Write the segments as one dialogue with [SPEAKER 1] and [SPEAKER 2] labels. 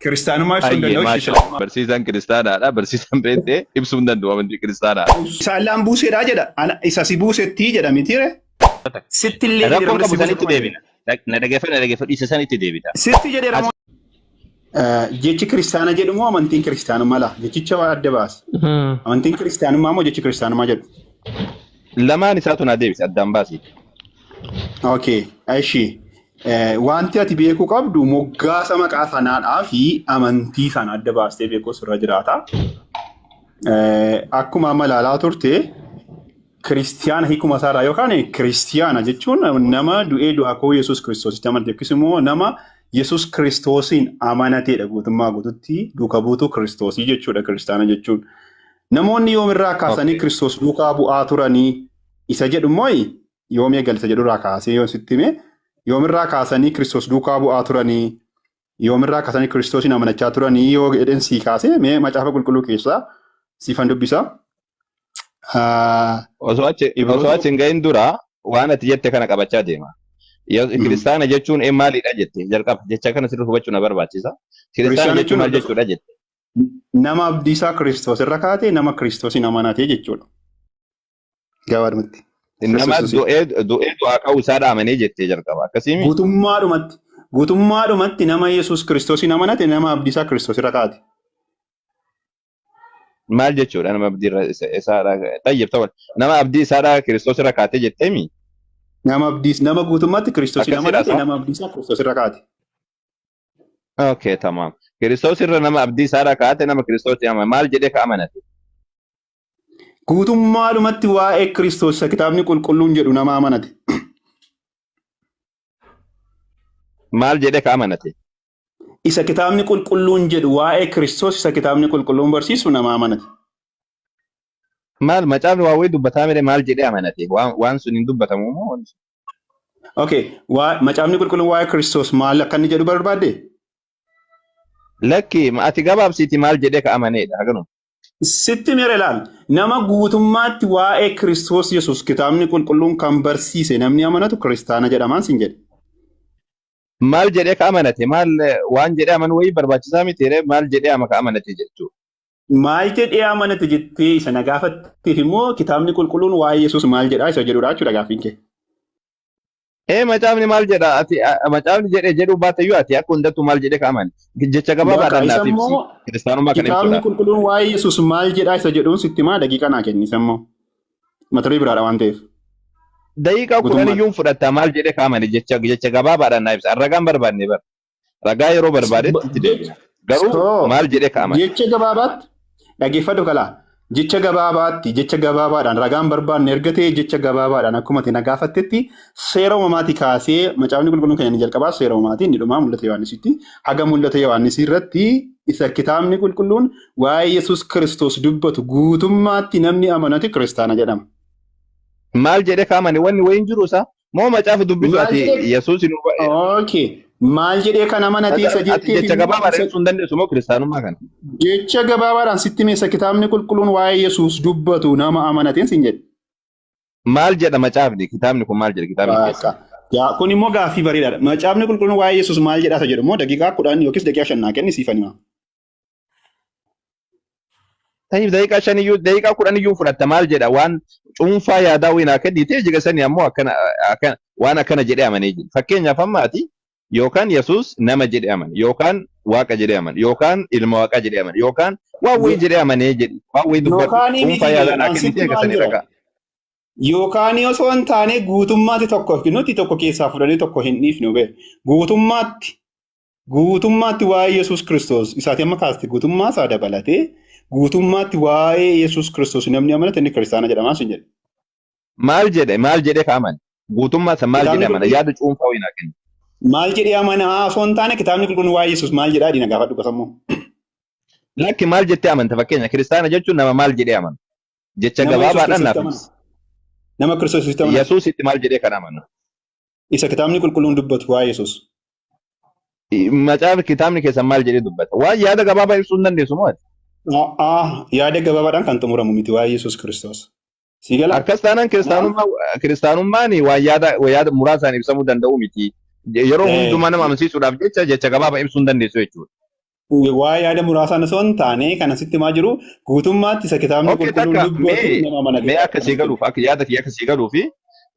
[SPEAKER 1] Kiristaanummaa ibsuu hin
[SPEAKER 2] Hayyee
[SPEAKER 1] danda'u.
[SPEAKER 2] maasha barsiisaan kiristaanaadha. Barsiisaan beektee ibsuu hin danda'u amantii kiristaanaadha.
[SPEAKER 1] Isaan buuseedha jedha. Isa si buusettii jedha mitiire.
[SPEAKER 3] Sitti illee jedheera
[SPEAKER 4] Rakkoon
[SPEAKER 3] malee
[SPEAKER 4] qabu
[SPEAKER 3] si buuse
[SPEAKER 4] sanitti
[SPEAKER 3] qofa hin
[SPEAKER 4] deebina. Na dhaggeeffadhu, na dhaggeeffadhu, isa sanitti deebita.
[SPEAKER 1] Sitti jedheera moo? Jechi kiristaana jedhu moo amantiin kiristaanummaa laa? Jechicha waa adda baasi. Amantiin kiristaanummaa moo jechi kiristaanummaa jedhu?
[SPEAKER 2] Lamaan isaatu naa deebisi addaan baasi.
[SPEAKER 1] Okay, eshi. Wanti ati beekuu qabdu moggaasa maqaa sanaadhaa fi amantii sana adda baastee beekuu sirra jiraata. Akkuma amma ilaalaa turte kiristiyaana hiikuma isaarraa yookaan kiristiyaana jechuun nama du'ee du'aa ka'uu Yesuus Kiristoositti amanate yookiis immoo nama Yesuus Kiristoosiin amanateedha guutummaa guututti duuka buutuu Kiristoosii jechuudha kiristiyaana jechuun. Namoonni yoomirraa kaasanii Kiristoos duukaa bu'aa turanii isa jedhu immoo yoom eegale isa jedhurraa kaasee yoo sitti hime yoomirraa kaasanii Kiristoos duukaa bu'aa turanii yoomirraa kaasanii Kiristoosiin amanachaa turanii yoo jedhen sii kaasee mee macaafa qulqulluu keessaa siifan dubbisa.
[SPEAKER 2] Osoo achi osoo
[SPEAKER 1] Ibroota
[SPEAKER 2] achi hin gahin dura waan ati jette kana qabachaa deema. Kiristaana jechuun maalidha jette jalqaba jecha kana sirrii hubachuu na barbaachisa. Kiristaana
[SPEAKER 1] Kiristaana
[SPEAKER 2] jechuun
[SPEAKER 1] jechuun
[SPEAKER 2] maal jechuudha jette?
[SPEAKER 1] Nama abdiisaa Kiristoos irra kaatee nama Kiristoosiin amanatee jechuudha. Gabaabumatti.
[SPEAKER 2] Nama du'ee du'ee du'aa ka'uu isaa dhaamanee jettee jalqaba. Akkasiimi?
[SPEAKER 1] Guutummaadhumatti guutummaadhumatti nama Yesuus Kiristoosiin amanate nama abdiisaa Kiristoos irra kaate.
[SPEAKER 2] Maal jechuudha nama abdii irra isaadha tayyib ta'u nama abdii isaadha Kiristoos irra kaatee jetteemi?
[SPEAKER 1] Nama abdiis nama guutummaatti Kiristoosiin
[SPEAKER 2] Akkasidha
[SPEAKER 1] amanate
[SPEAKER 2] isaa?
[SPEAKER 1] nama abdiisaa Kiristoos irra kaate.
[SPEAKER 2] Okay, tamam. Kiristoos irra nama abdii isaadha kaate nama Kiristoos amane maal jedhee ka amanate?
[SPEAKER 1] Guutummaadhumatti waa'ee Kiristoos isa kitaabni qulqulluun jedhu nama amanate.
[SPEAKER 2] Maal jedhee ka amanate?
[SPEAKER 1] Isa kitaabni qulqulluun jedhu waa'ee Kiristoos isa kitaabni qulqulluun barsiisu nama amanate.
[SPEAKER 2] Maal macaafni waa wayii dubbataa mire maal jedhee amanate? Waan sun hin dubbatamu moo? Wanti sun?
[SPEAKER 1] Okay, macaafni qulqulluun waa'ee Kiristoos maal akka inni jedhu barbaadde?
[SPEAKER 2] Lakki ati gabaabsiiti maal jedhee ka amaneedha haganuma.
[SPEAKER 1] Sitti mere laal nama guutummaatti waa'ee Kiristoos Yesuus kitaabni qulqulluun kan barsiise namni amanatu kiristaana jedhamaan sin jedhe.
[SPEAKER 2] Maal jedhee ka amanate? Maal waan jedhee amanu wayii barbaachisaa miti ree maal jedhee ama ka amanate jechuudha.
[SPEAKER 1] Maal jedhee amanate jettee isa na gaafatteef immoo kitaabni qulqulluun waa'ee Yesuus maal jedhaa isa jedhudha jechuudha gaaffiin kee.
[SPEAKER 2] Ee macaafni maal jedha ati macaafni jedhe jedhuu baateyyuu ati akka hundattuu maal jedhee ka amane jecha
[SPEAKER 1] Bakka
[SPEAKER 2] gabaabaadhaan
[SPEAKER 1] isa
[SPEAKER 2] naaf ibsi
[SPEAKER 1] immoo
[SPEAKER 2] kiristaanummaa kana
[SPEAKER 1] kitaabni
[SPEAKER 2] ibsuudhaaf.
[SPEAKER 1] qulqulluun waa'ee Yesuus maal jedhaa isa jedhuun sitti himaa daqiiqaa naa kenni isa immoo mata duree biraadha waan ta'eef.
[SPEAKER 2] Daqiiqaa 10
[SPEAKER 1] Guutummaatti.
[SPEAKER 2] iyyuu fudhatta maal jedhee ka amane jecha jecha gabaabaadhaan naa ibsa ragaan barbaanne bara ragaa yeroo barbaadetti itti deebina garuu
[SPEAKER 1] So,
[SPEAKER 2] maal jedhee ka amane.
[SPEAKER 1] jecha gabaabaatti dhaggeeffadhu kalaa. Jecha gabaabaatti jecha gabaabaadhaan ragaan barbaanne erga ta'e jecha gabaabaadhaan akkuma ati na gaafattetti seera uumamaatii kaasee macaafni qulqulluun keenya inni jalqabaa seera uumamaatii inni dhumaa mul'ata Yohaannisitti haga mul'ata Yohaannisii irratti isa kitaabni qulqulluun waa'ee Yesuus Kiristoos dubbatu guutummaatti namni amanate kiristaana jedhama.
[SPEAKER 2] Maal jedhee ka amane wanni wayiin jiru isaa moo macaafa dubbisu
[SPEAKER 1] Maal
[SPEAKER 2] ati
[SPEAKER 1] jedhee
[SPEAKER 2] Yesuus hin
[SPEAKER 1] Okay. Maal jedhee kan amanate isa
[SPEAKER 2] ati
[SPEAKER 1] jetteef
[SPEAKER 2] jecha
[SPEAKER 1] immoo
[SPEAKER 2] gabaabaadhaan
[SPEAKER 1] isa
[SPEAKER 2] ibsuu hin dandeessu moo kiristaanummaa kana?
[SPEAKER 1] jecha gabaabaadhaan sitti hime isa kitaabni qulqulluun waa'ee Yesuus dubbatu nama amanateen sin jedhe.
[SPEAKER 2] Maal jedha macaafni? Kitaabni kun maal jedha kitaabni
[SPEAKER 1] Bakka.
[SPEAKER 2] keessan?
[SPEAKER 1] Yaa kun immoo gaaffii bareedaadha. Macaafni qulqulluun waa'ee Yesuus maal jedha isa jedhu immoo daqiiqaa 10 yookiis daqiiqaa 5 naa kenni siifan hima.
[SPEAKER 2] Tayyib daqiiqaa shaniyyuu daqiiqaa kudhaniyyuu fudhatta maal jedha waan cuunfaa yaadaa wayii naa kennite jiga sanii ammoo akkana akkana waan akkana jedhee amanee jira. Fakkeenyaaf amma ati yookaan Yesuus nama jedhee amane yookaan waaqa jedhee amane yookaan ilma waaqaa jedhee amane yookaan waan wayii jedhee amanee jedhi waan wayii dubbadhu
[SPEAKER 1] Yookaan
[SPEAKER 2] cuunfaa
[SPEAKER 1] miti
[SPEAKER 2] yaadaa naa
[SPEAKER 1] an
[SPEAKER 2] kennite
[SPEAKER 1] sitti
[SPEAKER 2] eega
[SPEAKER 1] maal
[SPEAKER 2] sanii
[SPEAKER 1] jira.
[SPEAKER 2] ragaa.
[SPEAKER 1] Yookaan osoo hin taane guutummaatti tokko nuti tokko keessaa fudhannee tokko hin dhiifnu bee guutummaatti Guutummaatti waa'ee Yesuus Kiristoos isaati amma kaaste guutummaa isaa dabalatee guutummaatti waa'ee Yesuus Kiristoos namni amanate inni kiristaana jedhamaa sin jedhe.
[SPEAKER 2] Maal jedhe maal jedhee ka amane guutummaa isa maal
[SPEAKER 1] Kitaabni
[SPEAKER 2] jedhee amana
[SPEAKER 1] qulqulluun
[SPEAKER 2] yaada cuunfaa wayii naa kenni.
[SPEAKER 1] maal jedhee amanaa osoo hin taane kitaabni qulqulluun waa'ee Yesuus maal jedhaa diina gaafadhu gosammoo.
[SPEAKER 2] Lakki maal jettee amanta fakkeenya kiristaana jechuun nama maal jedhee amana jecha
[SPEAKER 1] Nama Yesuus
[SPEAKER 2] gabaabaadhaan
[SPEAKER 1] Kiristoositti
[SPEAKER 2] naaf
[SPEAKER 1] amana.
[SPEAKER 2] ibsi.
[SPEAKER 1] Nama Kiristoositti amanate.
[SPEAKER 2] Yesuusitti maal jedhee kan amanu.
[SPEAKER 1] Isa kitaabni qulqulluun dubbatu waa'ee Yesuus.
[SPEAKER 2] Macaafa kitaabni keessan maal jedhee dubbata? Waan yaada gabaabaa ibsuu hin dandeessu moo ati?
[SPEAKER 1] A'aa yaada gabaabaadhaan kan xumuramu miti waa'ee Yesuus Kiristoos. Sii galaa?
[SPEAKER 2] Akkas taanaan kiristaanummaa kiristaanummaan waan yaada yaada muraasaan ibsamuu danda'u miti. Yeroo hundumaa nama amansiisuudhaaf jecha jecha gabaabaa ibsuu hin dandeessu jechuudha.
[SPEAKER 1] Waa'ee yaada muraasaan osoo hin taane kan asitti himaa jiru guutummaatti isa kitaabni
[SPEAKER 2] Okay,
[SPEAKER 1] qulqulluun
[SPEAKER 2] takka
[SPEAKER 1] dubbatu
[SPEAKER 2] mee
[SPEAKER 1] nama
[SPEAKER 2] mee
[SPEAKER 1] amanatedha.
[SPEAKER 2] akka sii galuuf akka yaada kiyya akka sii galuufi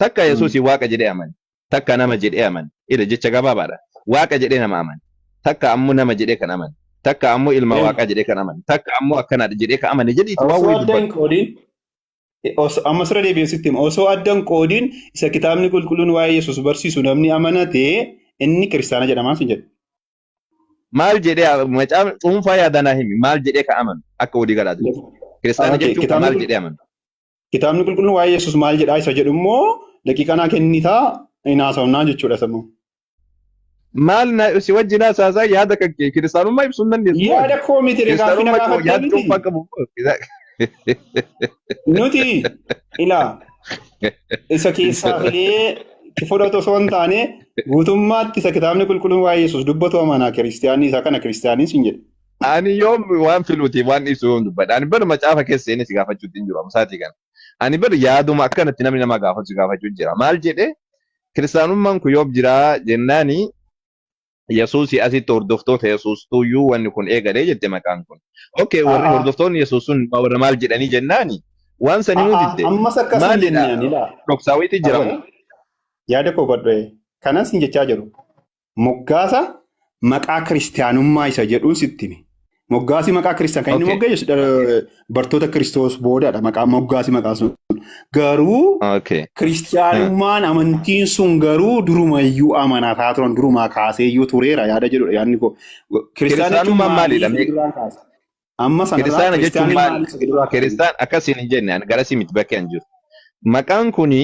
[SPEAKER 2] takka Yesuusii waaqa jedhee amane takka nama jedhee amane ila jecha gabaabaadha waaqa jedhee nama amane takka ammoo nama jedhee kan amane takka ammoo ilma waaqaa jedhee kan amane takka ammoo akkanaadha jedhee kan amane jedhiiti waan
[SPEAKER 1] Osoo
[SPEAKER 2] wayii
[SPEAKER 1] adda hin
[SPEAKER 2] dubbadhu.
[SPEAKER 1] qoodiin amma sirra deebi'ee sitti hima osoo adda hin qoodiin isa kitaabni qulqulluun waa'ee Yesuus barsiisu namni amanate inni kiristaana jedhamaa sin jedhe.
[SPEAKER 2] Maal jedhee macaa cuunfaa yaadaa naa himi maal jedhee kan amanu akka walii galaati. Kiristaana
[SPEAKER 1] Okay,
[SPEAKER 2] jechuun kan
[SPEAKER 1] kitaabni
[SPEAKER 2] maal jedhee amanu.
[SPEAKER 1] Kitaabni qulqulluun waa'ee Yesuus maal jedhaa isa jedhu immoo daqiiqaa naa kennitaa hin haasofnaa jechuudha sammuu.
[SPEAKER 2] Maal na si wajjin haasaasaa yaada kan kee kiristaanummaa ibsuu hin dandeessu moo
[SPEAKER 1] Yaada
[SPEAKER 2] ati?
[SPEAKER 1] koo miti ree gaaffii na
[SPEAKER 2] Kiristaanummaa
[SPEAKER 1] gaafattee
[SPEAKER 2] yaada
[SPEAKER 1] miti.
[SPEAKER 2] cuunfaa qabu moo?
[SPEAKER 1] Nuti ilaa isa keessaa filee fudhatu osoo hin taane guutummaatti isa kitaabni qulqulluun waa'ee Yesuus dubbatu amanaa kiristiyaanii isa kana kiristiyaanii sin jedhe.
[SPEAKER 2] Ani yoom waan filuuti waan ibsu yoom dubbadha. Ani bar macaafa keessa seenee si gaafachuutti hin jiru amsaatii kana. Ani bar yaaduma akkanatti namni nama gaafatu si gaafachuu jira. Maal jedhe kiristaanummaan kun yoom jiraa jennaani Yesuusii asitti hordoftoota Yesuus tuyyuu wanni kun eegalee jette maqaan kun. Okay warri
[SPEAKER 1] A'aa
[SPEAKER 2] hordoftoonni Yesuus sun warra maal jedhanii jennaani waan san himuu
[SPEAKER 1] a'aa
[SPEAKER 2] didde.
[SPEAKER 1] ammas akkas hin
[SPEAKER 2] Maalidha
[SPEAKER 1] jenne ani laa.
[SPEAKER 2] dhoksaawwiitti jira
[SPEAKER 1] Awwal
[SPEAKER 2] moo?
[SPEAKER 1] yaada koo badhee kanas hin jechaa jiru. Moggaasa maqaa kiristiyaanummaa isa jedhuun sitti hime. Moggaasi maqaa kiristiyaan kan inni
[SPEAKER 2] Okay.
[SPEAKER 1] moggaase bartoota Kiristoos boodadha maqaa moggaasi maqaa sun. Garuu
[SPEAKER 2] Okay.
[SPEAKER 1] kiristiyaanummaan amantiin sun garuu durumayyuu amanataa turan durumaa kaaseeyyuu tureera yaada jedhudha yaadni koo. Kiristiyaana jechuun
[SPEAKER 2] Kiristaanummaan maalidha?
[SPEAKER 1] maalii
[SPEAKER 2] Mee
[SPEAKER 1] isa duraan kaase? Amma sanarraa
[SPEAKER 2] Kiristaana jechuun
[SPEAKER 1] kiristiyaanni
[SPEAKER 2] maal?
[SPEAKER 1] maalii isa duraa kaase?
[SPEAKER 2] Kiristaan akkasiin hin jenne ani garasii miti bakkee hin jiru. Maqaan kuni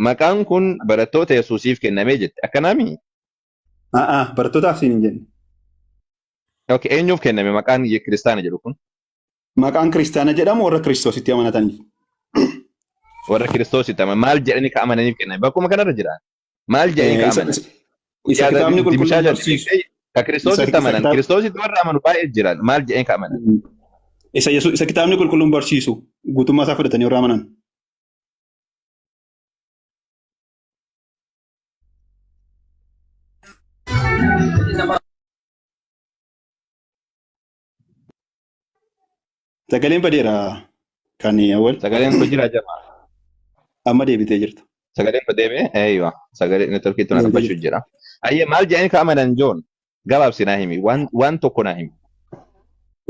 [SPEAKER 2] maqaan kun barattoota Yesuusiif kennamee jette. Akkanaami?
[SPEAKER 1] A'aa barattootaaf siin hin jenne.
[SPEAKER 2] Okay, eenyuuf kenname maqaan kiristaana jedhu kun?
[SPEAKER 1] Maqaan kiristaana jedhamu warra Kiristoositti amanataniif.
[SPEAKER 2] Warra Kiristoositti amanan maal jedhanii ka amananiif kenname? Bakkuma kanarra jira. Maal jedhanii ka
[SPEAKER 1] Isa
[SPEAKER 2] amanan?
[SPEAKER 1] isa
[SPEAKER 2] Yaada
[SPEAKER 1] kitaabni qulqulluun
[SPEAKER 2] dimshaashaatti
[SPEAKER 1] barsiisu.
[SPEAKER 2] beektee ka
[SPEAKER 1] Isa
[SPEAKER 2] Kiristoositti
[SPEAKER 1] isa
[SPEAKER 2] amanan.
[SPEAKER 1] kitaab
[SPEAKER 2] Kiristoositti warra amanu baay'ee jira. Maal jedhanii ka amanan?
[SPEAKER 1] isa Yesuus isa kitaabni qulqulluun barsiisu guutummaa isaa fudhatanii warra amanan. Sagaleen badeera kan awwal
[SPEAKER 2] Sagaleen koo jira jama.
[SPEAKER 1] amma deebitee jirta.
[SPEAKER 2] Sagaleen koo deebi'e? Eeywa. Sagalee networkiitti na
[SPEAKER 1] Deebitee
[SPEAKER 2] qabbachuu
[SPEAKER 1] jirta.
[SPEAKER 2] jira. Ayyee maal jedhanii ka amanan Joon? Gabaabsi naa himi. Waan tokko naa himi.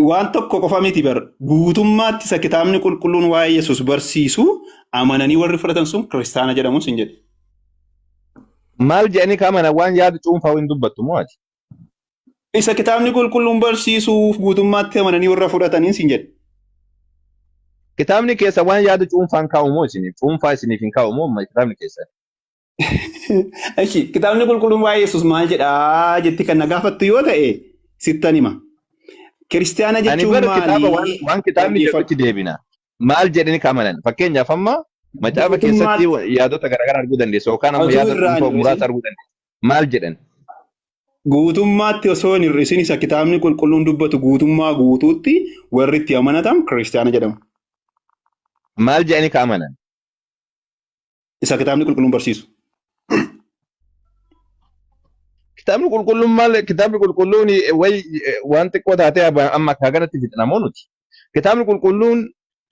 [SPEAKER 1] Waan tokko qofa miti bar guutummaatti isa kitaabni qulqulluun waa'ee Yesuus barsiisu amananii warri fudhatan sun kiristaana jedhamu sin jedhe.
[SPEAKER 2] Maal jedhanii ka amanan waan yaada cuunfaa hin dubbattu moo ati?
[SPEAKER 1] Isa kitaabni qulqulluun barsiisuuf guutummaatti amananii warra fudhataniin sin jedhe.
[SPEAKER 2] Kitaabni keessa waan yaada cuunfaan kaa'u moo isiniif? Cuunfaa isiniif hin kaa'u moo kitaabni keessa?
[SPEAKER 1] Ishi kitaabni qulqulluun waa'ee Yesuus maal jedhaa jetti kan na gaafattu yoo ta'e sittan hima. Kiristaana
[SPEAKER 2] Ani
[SPEAKER 1] jechuun
[SPEAKER 2] bara kitaaba waan
[SPEAKER 1] maali?
[SPEAKER 2] waan kitaabni
[SPEAKER 1] Dhaggeeffadhu.
[SPEAKER 2] jedhutti deebina. Maal jedhanii ka amanan? Fakkeenyaaf amma macaafa keessatti
[SPEAKER 1] Guutummaatti
[SPEAKER 2] yaadota garaagaraa arguu dandeessa yookaan amma
[SPEAKER 1] osoo
[SPEAKER 2] yaada
[SPEAKER 1] irraa hin
[SPEAKER 2] dhuunfaa muraasa
[SPEAKER 1] hir'isin
[SPEAKER 2] arguu dandeessa. Maal jedhan?
[SPEAKER 1] guutummaatti osoo hin hir'isin isa kitaabni qulqulluun dubbatu guutummaa guutuutti warri itti amanatan kiristaana jedhamu.
[SPEAKER 2] Maal jedhanii ka amanan?
[SPEAKER 1] Isa kitaabni qulqulluun barsiisu.
[SPEAKER 2] Kitaabni qulqulluun maal? Kitaabni qulqulluun way waan xiqqoo taatee amma akka kanatti fixna moo nuti? Kitaabni qulqulluun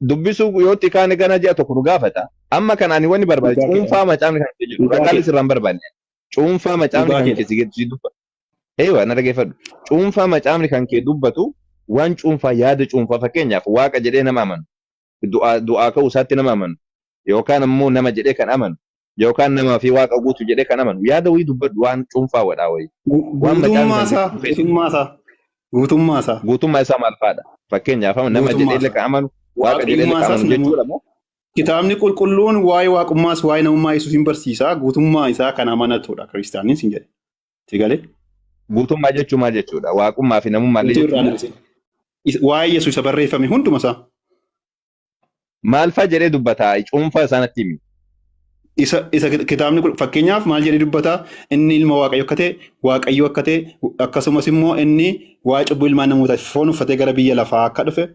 [SPEAKER 2] dubbisuu yoo itti kaane gana ji'a tokko nu gaafata. Amma kana ani wanni barbaade
[SPEAKER 1] Dhugaa keedha.
[SPEAKER 2] cuunfaa macaafni kan kee jedhu
[SPEAKER 1] Dhugaa
[SPEAKER 2] ragaalee
[SPEAKER 1] keedha.
[SPEAKER 2] sirraan barbaanne. Cuunfaa macaafni
[SPEAKER 1] Dhugaa
[SPEAKER 2] kan
[SPEAKER 1] keedha.
[SPEAKER 2] kee si si dubbatu. Eewa na dhageeffadhu. Cuunfaa macaafni kan kee dubbatu waan cuunfaa yaada cuunfaa fakkeenyaaf waaqa jedhee nama amanu du'aa du'aa ka'uu isaatti nama amanu yookaan ammoo nama jedhee kan amanu yookaan namaa fi waaqa guutu jedhee kan amanu yaada wayii dubbadhu waan cuunfaa wadhaa wayii. Waan macaafni
[SPEAKER 1] Guutummaa
[SPEAKER 2] kan kee
[SPEAKER 1] isaa
[SPEAKER 2] dhufee
[SPEAKER 1] guutummaa isaa guutummaa isaa
[SPEAKER 2] guutummaa isaa maal fa'aadha? Fakkeenyaaf amma nama
[SPEAKER 1] guutummaa
[SPEAKER 2] jedhee illee
[SPEAKER 1] isaa
[SPEAKER 2] kan amanu waaqa jedhee illee
[SPEAKER 1] waaqummaa
[SPEAKER 2] kan
[SPEAKER 1] isaas
[SPEAKER 2] amanu
[SPEAKER 1] namoota
[SPEAKER 2] jechuudha moo?
[SPEAKER 1] Kitaabni qulqulluun waa'ee waaqummaas waa'ee namummaa Yesuus hin barsiisa. Guutummaa isaa kan amanatudha kiristaaniin sin jedhe. Si galee?
[SPEAKER 2] Guutummaa jechuun maal jechuudha? Waaqummaa fi namummaa illee
[SPEAKER 1] Guutuu irraa
[SPEAKER 2] jechuudha.
[SPEAKER 1] hir'ise. Waa'ee Yesuus isa barreeffame hunduma isaa.
[SPEAKER 2] Maal fa'a jedhee dubbata? Cuunfaa isaa natti himi.
[SPEAKER 1] Isa kitaabni kun fakkeenyaaf maal jedhee dubbata? Inni ilma Waaqayyo akka ta'e, Waaqayyo akka ta'e, akkasumas immoo inni waa'ee cubbuu ilmaan namootaa foon uffatee gara biyya lafaa akka dhufe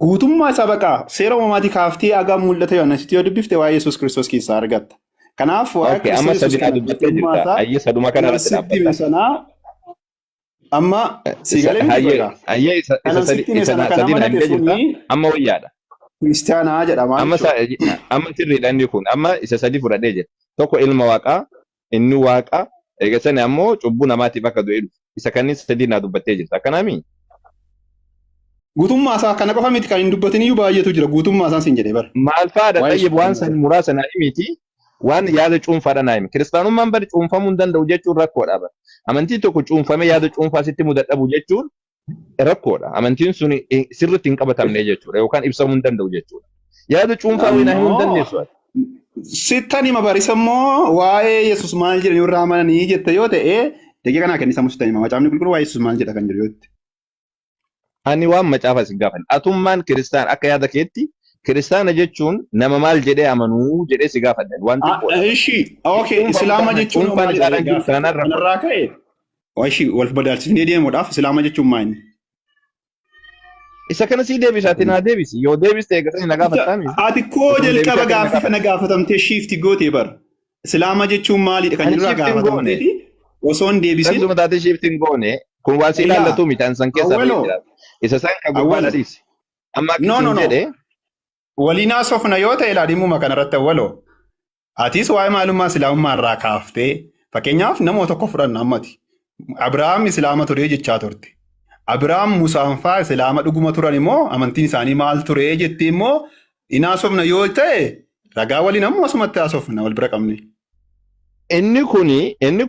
[SPEAKER 1] guutummaa isaa baqaa seera uumamaatii kaaftee haga mul'ata Yohaannisitti yoo dubbifte waa'ee Yesuus Kiristoos keessaa argatta. Kanaaf waa'ee
[SPEAKER 2] Okay, amma
[SPEAKER 1] Kiristoos Yesuus
[SPEAKER 2] sadi naa
[SPEAKER 1] kana
[SPEAKER 2] dubbattee
[SPEAKER 1] guutummaa
[SPEAKER 2] jirta.
[SPEAKER 1] isaa
[SPEAKER 2] Ayyee saduma kana irratti
[SPEAKER 1] sitti hime
[SPEAKER 2] dhaabbatta.
[SPEAKER 1] sanaa Amma si
[SPEAKER 2] Isa
[SPEAKER 1] galee miti
[SPEAKER 2] hayyee
[SPEAKER 1] egaa.
[SPEAKER 2] hayyee isa isa
[SPEAKER 1] Kanan
[SPEAKER 2] sadi
[SPEAKER 1] sitti hime
[SPEAKER 2] isa
[SPEAKER 1] sana
[SPEAKER 2] na
[SPEAKER 1] kan
[SPEAKER 2] sadii na
[SPEAKER 1] amanate
[SPEAKER 2] himtee jirta.
[SPEAKER 1] suni
[SPEAKER 2] Amma wayyaadha.
[SPEAKER 1] kiristaanaa jedhama
[SPEAKER 2] Amma
[SPEAKER 1] jechuudha.
[SPEAKER 2] amma sirriidha inni kun. Amma isa sadi fudhadhee jira. Tokko ilma waaqaa, inni waaqa, eega sani ammoo cubbuu namaatiif akka du'e dhufe. Isa kanneen sadii naa dubbattee jirta. Akkanaami?
[SPEAKER 1] Guutummaa isaa kana qofa miti kan hin dubbatin iyyuu baay'eetu jira. Guutummaa isaan siin jedhee bara.
[SPEAKER 2] Maal fa'aadha
[SPEAKER 1] Waa'ee
[SPEAKER 2] xayyib waan
[SPEAKER 1] kiristaanummaa.
[SPEAKER 2] san muraasa naa himiti waan yaada cuunfaadha naa himi. Kiristaanummaan bari cuunfamuu hin danda'u jechuun rakkoodha bara. Amantii tokko cuunfamee yaada cuunfaa sitti mudadhabu jechuun rakkoodha. Amantiin sun sirriitti hin qabatamne jechuudha yookaan ibsamuu hin danda'u jechuudha. Yaada cuunfaa wayii naa himuu hin
[SPEAKER 1] Ammoo
[SPEAKER 2] dandeessu ati.
[SPEAKER 1] sittan hima barisa immoo waa'ee Yesuus maal jedhanii irraa amananii jette yoo ta'e daqiiqa kanaa kenni sammuu sittan hima. Macaafni qulqulluu waa'ee Yesuus maal jedha kan jedhu yoo jette.
[SPEAKER 2] Ani waan macaafa isin gaafan. Atummaan kiristaan akka yaada keetti kiristaana jechuun nama maal jedhee amanuu jedhee si gaafadhan waan xiqqoodha.
[SPEAKER 1] Ishi, okay,
[SPEAKER 2] Cuunfaan
[SPEAKER 1] Islaama
[SPEAKER 2] kana
[SPEAKER 1] jechuun
[SPEAKER 2] cuunfaan
[SPEAKER 1] maal jedha
[SPEAKER 2] isaadhaan jiru
[SPEAKER 1] gaaffii
[SPEAKER 2] taanaan rakkoodha.
[SPEAKER 1] kanarraa ka'e. Ishi, wal madaalchisnee deemuudhaaf Islaama jechuun maal inni?
[SPEAKER 2] Isa kana sii deebisa ati naa deebisi. Yoo deebiste eegasanii na gaafattaami.
[SPEAKER 1] Ati koo
[SPEAKER 2] Osoo deebisee
[SPEAKER 1] jalqaba
[SPEAKER 2] akka na
[SPEAKER 1] gaaffii kana
[SPEAKER 2] gaafatta.
[SPEAKER 1] gaafatamtee shiifti gootee bara. Islaama jechuun maalidha kan
[SPEAKER 2] Ani
[SPEAKER 1] jedhurraa
[SPEAKER 2] shiiftiin goone.
[SPEAKER 1] gaafatamteeti osoo hin deebisin.
[SPEAKER 2] Tasuma taatee shiiftiin goone kun waan si
[SPEAKER 1] Ilaa
[SPEAKER 2] ilaallatu miti an san keessaa bahee
[SPEAKER 1] awwaloo
[SPEAKER 2] jira. Isa san ka gubbaa na
[SPEAKER 1] awwaloo.
[SPEAKER 2] dhiisi. Amma
[SPEAKER 1] No
[SPEAKER 2] akkasiin
[SPEAKER 1] no no.
[SPEAKER 2] jedhe
[SPEAKER 1] Waliin haasofna yoo ta'e ilaa dhimmuma kanarratti awwaloo. Atis waa'ee maalummaa islaamummaa irraa kaaftee fakkeenyaaf nama tokko fudhanna ammati. Abiraam islaama ture jechaa turte. Abiraam Musaan faa islaama dhuguma turan immoo amantiin isaanii maal ture jettee immoo in haasofna yoo ta'e ragaa waliin ammoo asumatti haasofna wal bira qabne.
[SPEAKER 2] Inni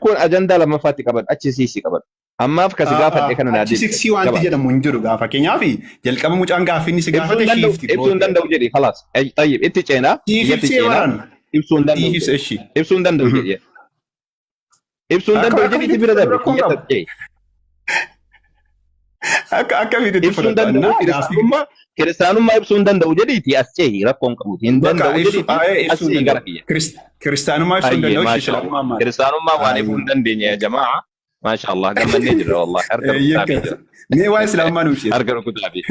[SPEAKER 2] kun ajandaa lammaffaatti qabadhu achi siisi qabadhu. Ammaaf kasi gaafadhe kana naa
[SPEAKER 1] Achi
[SPEAKER 2] deebise.
[SPEAKER 1] siksii wanti
[SPEAKER 2] Gabaabsa.
[SPEAKER 1] jedhamu hin jiru gaa fakkeenyaaf jalqaba mucaan gaaffii inni si
[SPEAKER 2] Ibsuu hin
[SPEAKER 1] gaafate
[SPEAKER 2] danda'u
[SPEAKER 1] shiifti
[SPEAKER 2] ibsuu hin
[SPEAKER 1] goote.
[SPEAKER 2] danda'u jedhi khalaas. Tayyib itti ceenaa
[SPEAKER 1] Siif
[SPEAKER 2] iyyatti
[SPEAKER 1] ibsee
[SPEAKER 2] ceenaa
[SPEAKER 1] baran.
[SPEAKER 2] ibsuu hin danda'u
[SPEAKER 1] Siif ibsa
[SPEAKER 2] jedhi.
[SPEAKER 1] ishii.
[SPEAKER 2] Ibsuu hin danda'u jedhi. Ibsuu hin
[SPEAKER 1] Akka
[SPEAKER 2] danda'u
[SPEAKER 1] akka
[SPEAKER 2] jedhi itti
[SPEAKER 1] biyyitti
[SPEAKER 2] bira
[SPEAKER 1] fudhatu
[SPEAKER 2] darbe
[SPEAKER 1] rakkoon
[SPEAKER 2] kiyyatti
[SPEAKER 1] qabu.
[SPEAKER 2] ce'e.
[SPEAKER 1] Akka biyyitti
[SPEAKER 2] Ibsuu hin
[SPEAKER 1] fudhatu.
[SPEAKER 2] danda'u
[SPEAKER 1] Annaa gaaffii
[SPEAKER 2] kiristaanummaa kiristaanummaa ibsuu hin danda'u jedhiiti as cehi rakkoon qabuuti. Hin
[SPEAKER 1] bakka
[SPEAKER 2] danda'u
[SPEAKER 1] ibsu
[SPEAKER 2] jedhiiti
[SPEAKER 1] ayee
[SPEAKER 2] as
[SPEAKER 1] ibsuu hin
[SPEAKER 2] cehi gara
[SPEAKER 1] danda'u.
[SPEAKER 2] kiyya.
[SPEAKER 1] Kiristaanummaa ibsuu hin
[SPEAKER 2] Hayyee
[SPEAKER 1] danda'u ishee
[SPEAKER 2] maasha Allah.
[SPEAKER 1] islaamummaa maali?
[SPEAKER 2] Kiristaanummaa waan ifuu hin dandeenye yaa jamaa. Maasha Allah gammannee jirra wallahi harka rukutaafi jira.
[SPEAKER 1] Mee waa'ee islaamummaa nu ibsi.
[SPEAKER 2] Harka rukutaafi.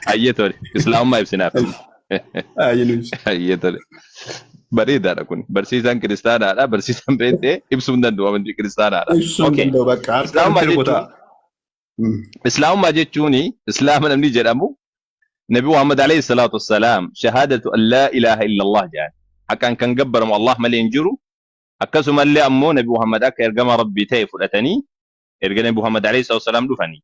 [SPEAKER 2] Hayyee tole. Islaamummaa ibsinaaf.
[SPEAKER 1] Hayyee nu ibsi.
[SPEAKER 2] Hayyee tole. Bareedaadha kun. Barsiisaan kiristaanaadha. Barsiisaan beektee ibsuu hin danda'u amantii kiristaanaadha.
[SPEAKER 1] Ibsuu hin
[SPEAKER 2] Okay.
[SPEAKER 1] danda'u bakka harka
[SPEAKER 2] Islaamummaa
[SPEAKER 1] nutti
[SPEAKER 2] jechuun
[SPEAKER 1] rukutaa.
[SPEAKER 2] Islaamummaa jechuun Islaama namni jedhamu Nabi Muhammad alayhi salaatu wassalaam shahaadatu an laa ilaaha illallah jedhan. Haqaan kan gabbaramu Allah malee hin jiru. Akkasumallee ammoo Nabi Muhammad akka ergama Rabbii ta'e fudhatanii erga Nabi Muhammad alayhi salaatu wassalaam dhufanii.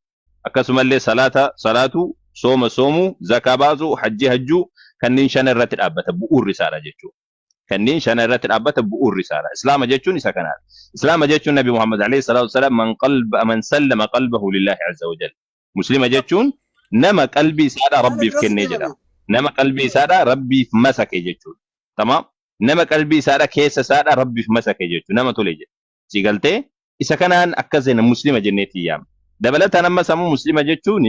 [SPEAKER 2] Akkasumallee salaata salaatu, sooma soomuu, zakaa baasuu, hajjii hajjuu kanneen shana irratti dhaabbata bu'uurri isaadha jechuudha. Kanneen shana irratti dhaabbata bu'uurri isaadha. Islaama jechuun isa kanaadha. Islaama jechuun Nabi Muhammad alayhi salaatu wassalaam man qalba man sallama qalbahu lillahi azza wa jalla. Muslima jechuun nama qalbii isaadha Rabbiif kennee jedhama. Nama qalbii isaadha Rabbiif masake jechuudha. Tamaam. Nama qalbii isaadha keessa isaadha Rabbiif masake jechuudha. Nama tole jedha. Si galtee isa kanaan akkas jenna muslima jenneetti yaamna. Dabalataan ammas ammoo muslima jechuun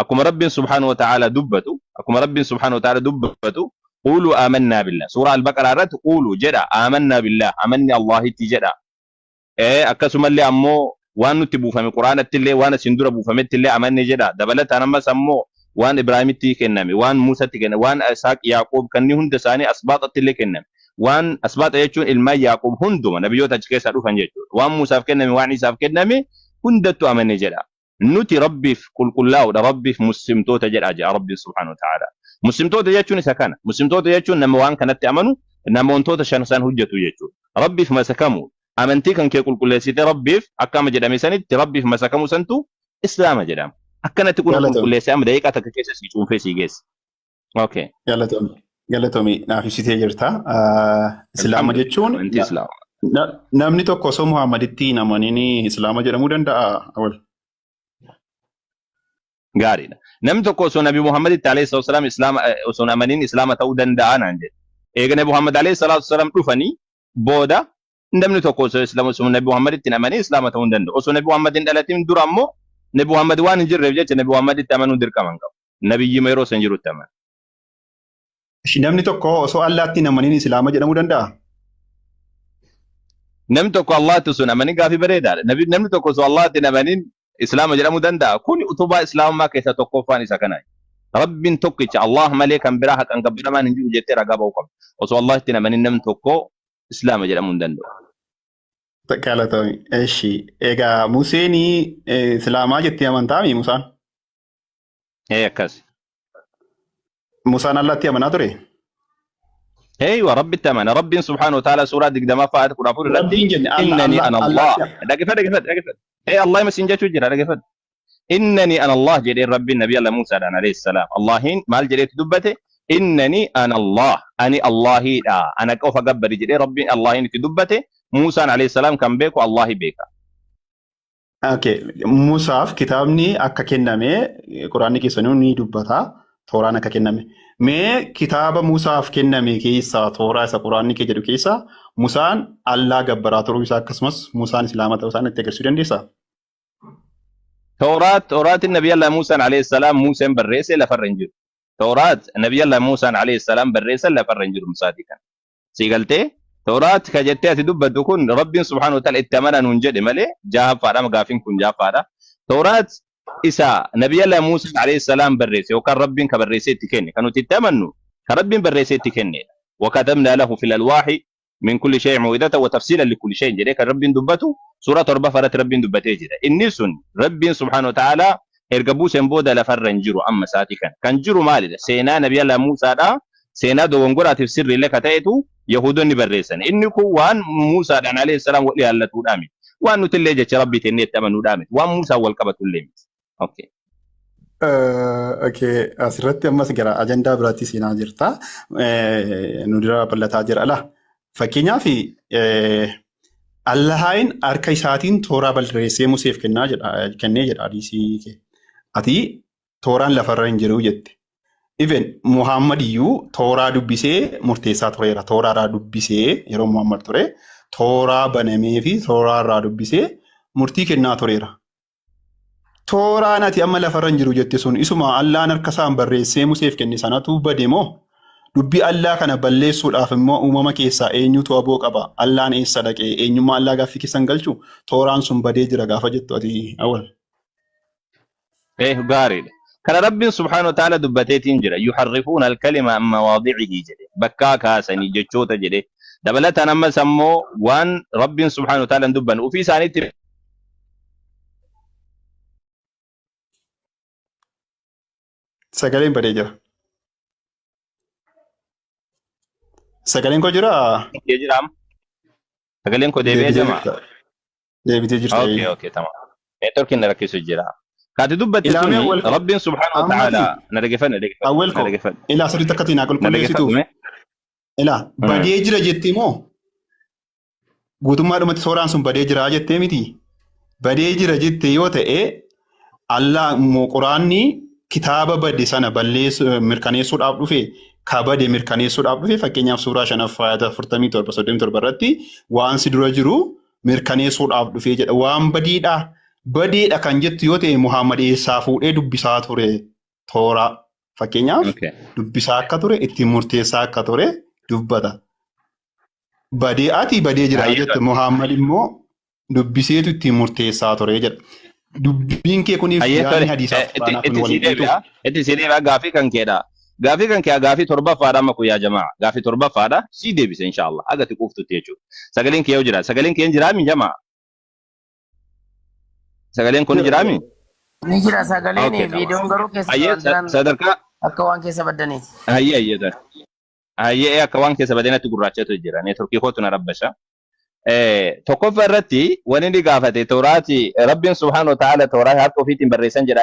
[SPEAKER 2] akkuma Rabbiin subhaanahu wa ta'ala dubbatu akkuma Rabbiin subhaanahu wa ta'ala dubbatu quluu aamannaa billah suuraa al-baqaraa irratti quluu jedha aamannaa billah amanni Allahitti jedha. Akkasumallee ammoo waan nutti buufame Qur'aanatti illee waan asin dura buufametti illee amanne jedha. Dabalataan ammas ammoo waan Ibraahimitti kenname, waan Muusatti kenname, waan Isaaq, Yaaqoob kanneen hunda isaanii asbaaxatti illee kenname. Waan asbaaxa jechuun ilmaan Yaaqoob hunduma nabiyyoota achi keessaa dhufan jechuudha. Waan Muusaaf kenname, waan Iisaaf kenname hundattuu amanne jedha. Nuti Rabbiif qulqullaa'uudha, Rabbiif muslimtoota jedha jedha Rabbiin subhaanahu wa ta'ala. Muslimtoota jechuun isa kana. Muslimtoota jechuun nama waan kanatti amanu, nama wantoota shan san hojjetu jechuudha. Rabbiif masakamu, amantii kan kee qulqulleessite Rabbiif akka amma jedhame sanitti Rabbiif masakamuu santu Islaama jedhama. Akkanatti kun
[SPEAKER 1] Galatoomi.
[SPEAKER 2] qulqulleessee amma daqiiqaa takka keessa sii cuunfee sii geessa. Okay.
[SPEAKER 1] Galatoomi. Galatoomi naaf ibsitee jirta. Islaama
[SPEAKER 2] Alhamdulillah.
[SPEAKER 1] jechuun
[SPEAKER 2] Amantii Islaama.
[SPEAKER 1] namni tokko osoo Muhammaditti hin amaniin Islaama jedhamuu danda'a. Awwal.
[SPEAKER 2] Gaariidha. Namni tokko osoo Nabi Muhammaditti alayhi salatu wasalaam Islaama osoo hin amaniin Islaama ta'uu danda'a naan jedhe. Eega Nabi Muhammad alayhi salatu wasalaam dhufanii booda namni tokko osoo Islaama osoo Nabi Muhammaditti hin amaniin Islaama ta'uu hin danda'u. Osoo Nabi Muhammad hin dhalatin dura ammoo Nabi Muhammad waan hin jirreef jecha Nabi Muhammaditti amanuu dirqama hin qabu. Nabiyyima yeroo san jirutti amana.
[SPEAKER 1] Namni tokko osoo Allaatti hin amaniin Islaama jedhamuu danda'a?
[SPEAKER 2] Namni tokko Allaatti osoo hin amanin gaafii bareedaadha. Namni tokko osoo Allaatti hin amanin Islaama jedhamuu danda'a. Kun utubaa Islaamummaa keessaa tokkoffaan isa kana. Rabbiin tokkicha Allah malee kan biraa haqan gabbaramaan hin jiru jettee ragaa ba'uu qabda. Osoo Allaatti hin amanin namni tokko Islaama jedhamuu hin danda'u.
[SPEAKER 1] Galatoomi. Eshi egaa Museen Islaamaa jettee amantaami Musaan?
[SPEAKER 4] Ee, akkas.
[SPEAKER 1] Musaan Allaatti amanaa ture?
[SPEAKER 4] Eeywa, Rabbitti amana. Rabbiin subhaanahu wa ta'ala suuraa 20ffaa ayata 14 irratti
[SPEAKER 1] Rabbiin jenne Allah
[SPEAKER 4] إنني
[SPEAKER 1] Allah
[SPEAKER 4] أنا الله.
[SPEAKER 1] Allaatti
[SPEAKER 4] Dhaggeeffadhu, dhaggeeffadhu, dhaggeeffadhu. Ee, Allah isin jechuu jira, dhaggeeffadhu. إنني أنا الله jedheen Rabbiin Nabii Allah Muusaadhaan alayhi salaam. Allahiin maal jedheetu dubbate? إنني أنا الله. Ani Allahiidha. Ana qofa gabbari jedhee Rabbiin Allahiin itti dubbate. Muusaan alayhi salaam kan beeku Allahi beeka.
[SPEAKER 1] Okay. Musaaf kitaabni akka kenname Quraanni keessanuu ni dubbata. Tooraan akka kenname. Mee kitaaba Musaaf kenname keessaa, Tooraa isa Quraanni kee jedhu keessaa, Musaan Allaa gabbaraa turuu isaa akkasumas Musaan Islaama ta'uu isaa natti agarsiisuu dandeessaa?
[SPEAKER 4] Tooraat, Tooraatiin Nabii Allah Muusaan alayhi salaam Muuseen barreesse lafarra hin jiru. Tooraat Nabii Allah Muusaan alayhi salaam barreessan lafarra hin jiru Musaatii kana. Si galtee? Tooraat ka jettee ati dubbattu kun Rabbiin subhaanahu wa ta'ala itti amanaa nuun jedhe malee jahaffaadha, gaafiin kun jahaffaadha. Tooraat isa Nabii Allah Muusaan alayhi salaam barreesse yookaan Rabbiin ka barreessee itti kenne kan nuti itti amannu ka Rabbiin barreessee itti kennedha. وكتبنا له في الألواح من كل شيء موعظة وتفصيلا لكل شيء jedhee kan Rabbiin dubbatu suuraa torbaffaa irratti Rabbiin dubbatee jira. Inni sun Rabbiin subhaanahu wa ta'ala erga buuseen booda lafarra hin jiru amma sa'aatii kana. Kan jiru maalidha? Seenaa Nabii Allah Muusaadha. Seenaa dogongoraatiif sirriillee ka ta'etu Yahudonni barreessan. Inni kun waan Muusaadhaan alayhi salaam wal ilaallatuudha miti. Waan nuti illee jecha Rabbii tennee itti amanuudha miti. Waan Muusaan wal qabatu illee miti. Okay.
[SPEAKER 1] Okay, asirratti ammas gara ajandaa biraatti seenaa jirta. Nu dura bal'ataa jira. Ala fakkeenyaaf Allahain harka isaatiin tooraa barreessee Museef kennaa jedha, kennee jedha hadiisii kee. Ati tooraan lafarra hin jiru jette. Even Muhammad iyyuu tooraa dubbisee murteessaa tureera. Tooraarraa dubbisee yeroo Muhammad ture tooraa banamee fi tooraarraa dubbisee murtii kennaa tureera. Tooraan ati amma lafarra hin jiru jette sun isuma Allaan harka isaan barreessee Museef kenne sanatu bade moo? Dubbii Allaa kana balleessuudhaaf immoo uumama keessaa eenyutu aboo qaba? Allaan eessa dhaqee? Eenyummaa Allaa gaaffii keessan galchu? Tooraan sun badee jira gaafa jettu ati awwal.
[SPEAKER 4] Eh, gaariidha. Kana Rabbiin subhaanahu wa ta'ala dubbateetiin jira. يحرفون الكلم عن مواضعه jedhe. Bakkaa kaasanii jechoota jedhe. Dabalataan ammas ammoo waan Rabbiin subhaanahu wa ta'ala hin dubbanne ofii isaaniitti
[SPEAKER 1] Sagaleen badee jira. Sagaleen koo jiraa?
[SPEAKER 4] Jira amma. Sagaleen koo deebi'ee
[SPEAKER 1] Deebitee
[SPEAKER 4] jama.
[SPEAKER 1] jirta. Deebitee jirta.
[SPEAKER 4] Okay, okay, tamam. Networkiin na rakkisu jira. Kaati dubbatte
[SPEAKER 1] Ilaamee
[SPEAKER 4] suni
[SPEAKER 1] awwal
[SPEAKER 4] Rabbiin subhaanahu wa
[SPEAKER 1] ammati
[SPEAKER 4] ta'ala na dhaggeeffadhu, na dhaggeeffadhu,
[SPEAKER 1] awwal
[SPEAKER 4] na
[SPEAKER 1] koo
[SPEAKER 4] dhaggeeffadhu.
[SPEAKER 1] ilaa sirriitti akka naa
[SPEAKER 4] Na
[SPEAKER 1] qulqulleessituuf
[SPEAKER 4] dhaggeeffadhu mee.
[SPEAKER 1] Ilaa badee jira jettee moo guutummaadhumatti tooraan sun badee jira jettee miti? Badee jira jettee yoo ta'e, Allah immoo Quraanni kitaaba bade sana balleessu mirkaneessuudhaaf dhufe, ka bade mirkaneessuudhaaf dhufe. Fakkeenyaaf suuraa shanaffaa ayata 47, 37 irratti waan si dura jiru mirkaneessuudhaaf dhufe jedha. Waan badiidha badeedha kan jettu yoo ta'e, Muhammad eessaa fuudhee dubbisaa ture tooraa? Fakkeenyaaf dubbisaa akka ture, ittiin murteessaa akka ture dubbata. Badee ati badee jira jette, Muhammad immoo dubbiseetu ittiin murteessaa ture jedha. Dubbiin kee kuniif
[SPEAKER 4] Hayyee,
[SPEAKER 1] yaadni
[SPEAKER 4] tole.
[SPEAKER 1] hadiisaaf
[SPEAKER 4] Itti
[SPEAKER 1] Quraanaa kun
[SPEAKER 4] itti sii
[SPEAKER 1] waliin dhiitu.
[SPEAKER 4] deebi'a. Itti sii deebi'a, gaafii kan keedha. Gaafii kan kee gaafii torbaffaadha amma kun yaa jamaa. Gaafii torbaffaadha. Sii deebise inshallah. Aga ati quuftutti jechuudha. Sagaleen kee yoo jira. Sagaleen kee hin jiraami jamaa? Sagaleen kun ni
[SPEAKER 1] Jira.
[SPEAKER 4] jiraami?
[SPEAKER 5] Ni jira sagaleen.
[SPEAKER 4] Okay, tamam.
[SPEAKER 5] Viidiyoon garuu keessa
[SPEAKER 4] Hayyee
[SPEAKER 5] waan jiran
[SPEAKER 4] sadarkaa
[SPEAKER 5] akka waan keessa baddaniiti.
[SPEAKER 4] Hayyee, hayyee, tole. Hayyee, akka waan keessa badeenatti gurraachatu jira. Networkii kootu na rabbasha. Tokkoffaa irratti wanni inni gaafate Tooraati Rabbiin subhaanahu wa ta'ala Tooraa harka ofiitiin barreessan jedha.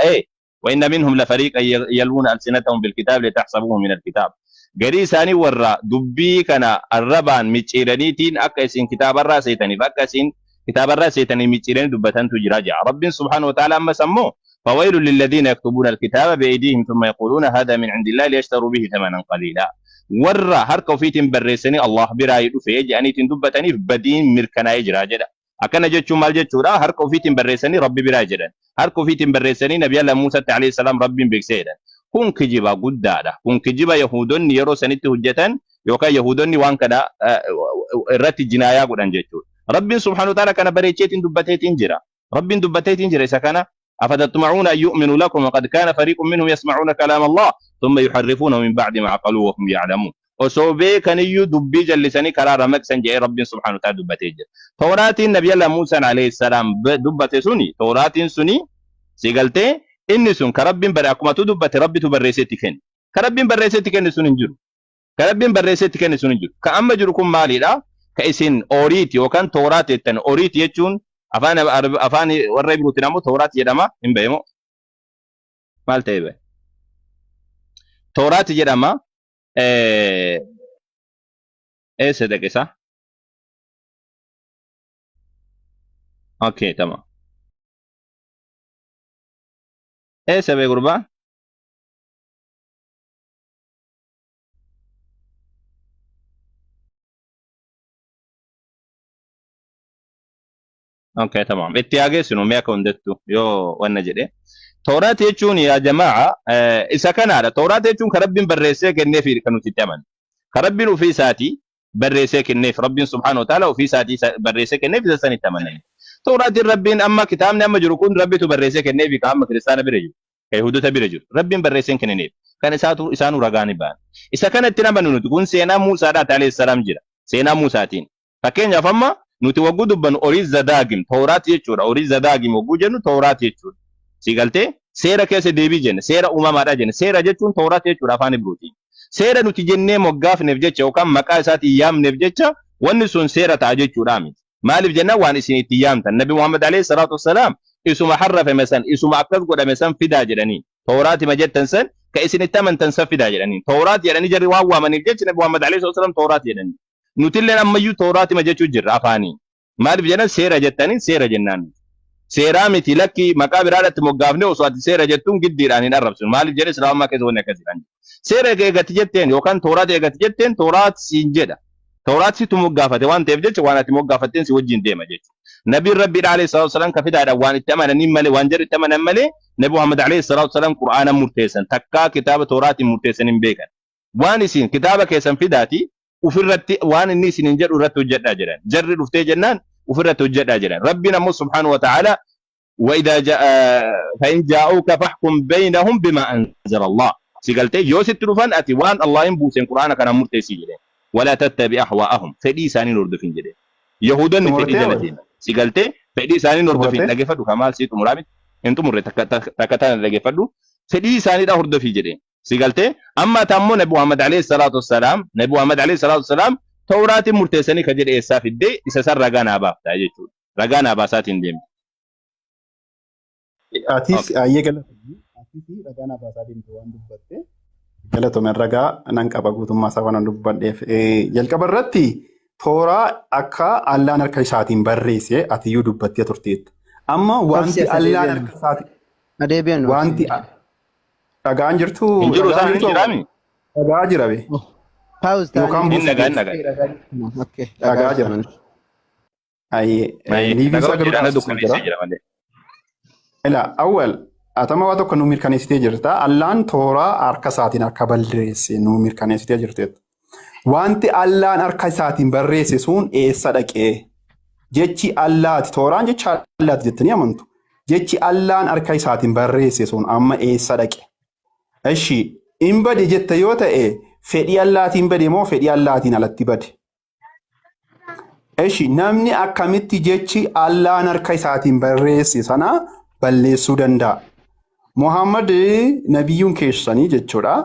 [SPEAKER 4] وإن منهم لفريقا يلوون ألسنتهم بالكتاب لتحسبوه من الكتاب. Garii isaanii warra dubbii kana arrabaan micciiraniitiin akka isin kitaabarraa seetaniif, akka isin kitaabarraa seetanii micciiranii dubbatantu jira jedha. Rabbiin subhaanahu wa ta'ala ammas ammoo فويل للذين يكتبون الكتاب بأيديهم ثم يقولون هذا من عند الله ليشتروا به ثمنا قليلا. Warra harka ofiitiin barreessanii Allah biraa dhufe jedhaniitiin dubbataniif badiin mirkanaa'ee jira jedha. Akkana jechuun maal jechuudha? Harka ofiitiin barreessanii Rabbi biraa jedhan. Harka ofiitiin barreessanii Nabi Allah Muusatti alayhi salaam Rabbiin beeksisee jedhan. Kun kijiba guddaadha. Kun kijiba Yahudonni yeroo sanitti hojjetan yookaan Yahudonni waan kana irratti jinaayaa godhan jechuudha. Rabbiin subhaanahu wa ta'ala kana bareecheetiin dubbateetiin jira. Rabbiin dubbateetiin jira isa kana. أفتطمعون أن يؤمنوا لكم وقد كان فريق منهم يسمعون كلام الله ثم يحرفونه من بعد ما عقلوه وهم يعلمون. Osoo beekaniyyuu dubbii jallisanii karaa irraa maqsan jedhee Rabbiin subhaanahu wa ta'ala dubbatee jira. Tawraatiin Nabiyallah Muusaan alayhi salaam dubbate suni, Tawraatiin suni si galtee inni sun ka Rabbiin bare akkumatu dubbate Rabbitu barreessee itti kenne. Ka Rabbiin barreessee itti kenne sun hin jiru. Ka Rabbiin barreessee itti kenne sun hin jiru. Ka amma jiru kun maalidha? Ka isin Ooriiti yookaan Tooraat jettan. Ooriiti jechuun afaan afaan warra Ibruutiin ammoo Tooraat jedhama. Hin beemu. Maal ta'e bahe? Tooraat jedhama. Eessa dhaqe isaa? Okay, tamam. Eessa bee gurbaa? Okay, tamam. Itti haa geessinu mee akka hundattu yoo wanna jedhe. Tooraat jechuun yaa jamaa isa kanaadha. Tooraat jechuun kan Rabbiin barreessee kenneef kan nuti itti amannu. Kan Rabbiin ofii isaatii barreessee kenneef Rabbiin subhaanahu wa ta'ala ofii isaatii barreessee kenneef isa san itti amanna. Tooraatiin Rabbiin amma kitaabni amma jiru kun Rabbitu barreessee kenneef kan amma kiristaana bira jiru. Kan Yihuudota bira jiru. Rabbiin barreessee hin kennineef. Kan isaatu isaanuu ragaa ni ba'an. Isa kana itti amanu nuti kun seenaa Muusaadhaati alayhi salaam jira. Seenaa Muusaatiin. Fakkeenyaaf amma nuti wagguu dubbannu Oriit Zadaagim Tooraat jechuudha. Oriit Zadaagim wagguu jennu Tooraat jechuudha. Si galtee seera keessa deebii jenna. Seera uumamaadha jenna. Seera jechuun Tooraat jechuudha afaan Ibruutiin. Seera nuti jennee moggaafneef jecha yookaan maqaa isaatiin yaamneef jecha wanni sun seera ta'a jechuudha miti. Maaliif jennaan waan isin itti yaamtan. Nabi Muhammad alayhi salaatu wassalaam isuma harrafame san isuma akkas godhame san fidaa jedhanii. Tooraati ma jettan san ka isin itti amantan san fidaa jedhanii. Tooraat jedhanii jarri waan waamaniif jecha Nabi Muhammad alayhi salaatu wassalaam Tooraat jedhanii. Nutilleen ammayyuu Tooraatima jechuu jirra afaaniin. Maaliif jedhan seera jettaniin seera jennaan nuti. Seeraa miti lakki maqaa biraadhatti moggaafne osoo ati seera jettuun giddiidhaan hin arrabsinu. Maaliif jedhe Islaamummaa keessa wanni akkasii kan jiru. Seera eegatti jetteen yookaan Tooraat eegatti jetteen Tooraat siin jedha. Tooraat situ moggaafate waan ta'eef jecha waan ati moggaafatteen si wajjin deema jechuudha. Nabiin Rabbiidha alayhi salaatu wasalaam ka fidaadhaan waan itti amananiin malee waan jarri itti amanan malee Nabi Muhammad alayhi salaatu wasalaam Qur'aana murteessan takkaa kitaaba Tooraatiin murteessan hin beekan. Waan isin kitaaba keessan fidaati ufirratti waan inni isinin jedhu irratti hojjedhaa jedhan. Jarri dhuftee jennaan ufirratti hojjedhaa jedhan. Rabbiin ammoo subhaanahu wa ta'ala وإذا جاء فإن جاءوك فاحكم بينهم بما أنزل الله si galtee yoo sitti dhufan ati waan Allahin buuseen Qur'aana kanaan murteessii jedheen. ولا تتبع أهواءهم fedhii isaanii hin hordofin jedheen. Yahuudonni fedhii
[SPEAKER 1] Xumurtee
[SPEAKER 4] jala
[SPEAKER 1] wal?
[SPEAKER 4] deeman. Si galtee fedhii isaanii hin hordofin
[SPEAKER 1] Xumurtee?
[SPEAKER 4] dhaggeeffadhu ka maal sii xumuraa miti hin xumurre takka takka tana dhaggeeffadhu fedhii isaaniidha hordofii jedheen. Si galtee? Amma ati ammoo Nabi Muhammad alayhi salaatu wassalaam, Nabi Muhammad alayhi salaatu wassalaam Tawraatiin murteessanii ka jedhe eessaa fiddee isa san ragaa naa baafta jechuudha. Ragaa naa baasaatiin deemte.
[SPEAKER 1] Atis
[SPEAKER 4] Okay.
[SPEAKER 1] ayyee galatoomi. Atis ragaa naa baasaa deemte waan dubbatte. Galatoomi ragaa nan qaba guutummaa isaa waan dubbadheef. Jalqaba irratti tooraa akka Allaan harka isaatiin barreesse atiyyuu dubbattee turteetta. Amma
[SPEAKER 6] Obsi
[SPEAKER 1] wanti
[SPEAKER 6] as
[SPEAKER 1] Allaan
[SPEAKER 6] adeebi'an.
[SPEAKER 1] harka isaatiin
[SPEAKER 6] Adeebi'an obsi.
[SPEAKER 1] wanti Dhagaan jirtu
[SPEAKER 4] Hin jiru
[SPEAKER 1] dhagaan
[SPEAKER 4] isaan hin
[SPEAKER 1] jirtu
[SPEAKER 4] jiraami?
[SPEAKER 1] dhagaa jira be.
[SPEAKER 6] Pause ta'anii
[SPEAKER 1] Yookaan
[SPEAKER 4] Hin
[SPEAKER 1] buusi
[SPEAKER 4] dhagaa hin
[SPEAKER 1] keessa.
[SPEAKER 4] dhagaa.
[SPEAKER 6] Okay,
[SPEAKER 1] Dhagaa
[SPEAKER 6] dhagaa
[SPEAKER 1] jira.
[SPEAKER 6] jiran.
[SPEAKER 1] Ayyee
[SPEAKER 4] Ayi,
[SPEAKER 1] liiviin
[SPEAKER 4] dhagaa
[SPEAKER 1] isaa garuu
[SPEAKER 4] hojii ana
[SPEAKER 1] dhaabsisee jira.
[SPEAKER 4] dukkaneessee jira malee.
[SPEAKER 1] Ila awwal atama waa tokko nu mirkaneessitee jirta. Allaan tooraa harka isaatiin akka balleesse nu mirkaneessitee jirteetta. Wanti Allaan harka isaatiin barreesse sun eessa dhaqee? Jechi Allaati tooraan jecha Allaati jettanii amantu. Jechi Allaan harka isaatiin barreesse sun amma eessa dhaqe? Eshi in bade jette yoo ta'e fedhii Allaatiin bade moo fedhii Allaatiin alatti bade? Eshi namni akkamitti jechi Allaan harka isaatiin barreesse sana balleessuu danda'a? Muhammad nabiyyuun keessanii jechuudha.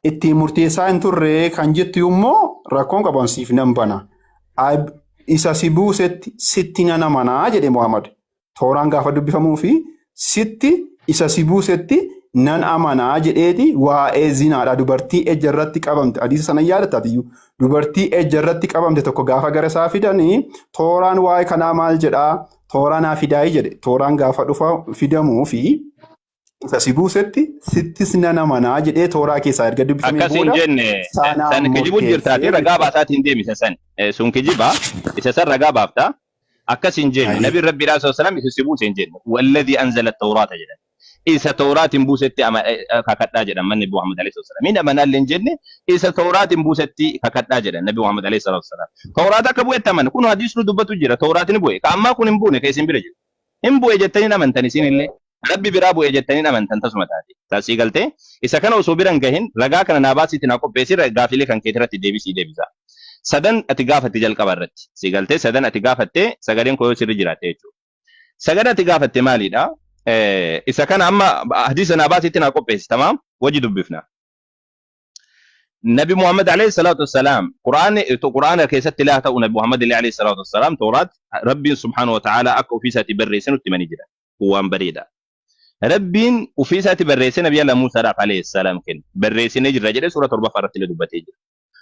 [SPEAKER 1] Ittiin murteessaa hin turre kan jettu immoo rakkoon qaban siif nan bana. Isa si buusetti sitti nan amanaa jedhe Muhammad. Tooraan gaafa dubbifamuu fi sitti isa si buusetti nan amanaa jedheeti waa'ee zinaadha. Dubartii ejja irratti qabamte hadiisa sana yaadatta atiyyuu. Dubartii ejja irratti qabamte tokko gaafa gara isaa fidanii tooraan waa'ee kanaa maal jedhaa? Tooraa naa fidaayii jedhe. Tooraan gaafa dhufa fidamuu fi isa si buusetti sittis nan amanaa jedhee tooraa keessaa erga dubbifamee
[SPEAKER 4] Akkas hin
[SPEAKER 1] booda
[SPEAKER 4] jenne
[SPEAKER 1] sanaan
[SPEAKER 4] san kijibu jirtaati
[SPEAKER 1] murteessee
[SPEAKER 4] ragaa
[SPEAKER 1] jechuudha.
[SPEAKER 4] baasaatiin deemi isa san. Sun kijiba isa san ragaa baafta. Akkas hin jenne
[SPEAKER 1] Ayi.
[SPEAKER 4] nabiin rabbiidhaa sallallahu alaihi wasallam isa si buuse hin jenne. Walladhi anzala tawraata jedhan. Isa tawraatiin buusetti kakadhaa jedhan manni Nabi Muhammad alaihi wasallam. Hin amanaallee hin jenne isa tawraatiin buusetti kakadhaa jedhan Nabi Muhammad alaihi wasallam. Tawraata akka bu'etti amana. Kun hadiisni dubbatu jira. Tawraatiin bu'e. Ka ammaa kun hin buune ka isin bira jiru. Hin bu'e jettanii hin amantan isin illee. Rabbi biraa bu'e jettanii amantan tasuma taate. Taasii galtee isa kana osoo bira hin gahin ragaa kana naa baasiitti naa qopheessi, gaafilee kan keetii irratti deebisii deebisa. Sadan ati gaafatte jalqaba irratti. Si galtee sadan ati gaafatte, sagaleen koo yoo sirri jiraatte jechuudha. Sadan ati gaafatte maalidha? Isa kana amma hadiisa naa baasiitti naa qopheessi, tamaam, wajji dubbifna. Nabi Muhammad alayhi salaatu wassalaam Qur'aanni Qur'aana keessatti laa ta'u, Nabi Muhammad illee alayhi salaatu wassalaam Tooraat Rabbiin subhaanahu wa ta'ala akka ofii isaatii barreesse nutti himanii jiran. Kun waan bareeda. Rabbiin ofii isaatii barreesse Nabi Allah Muusaadhaaf alayhi salaam kenne. Barreessinee jirra jedhee suura 7ffaa irratti illee dubbatee jira.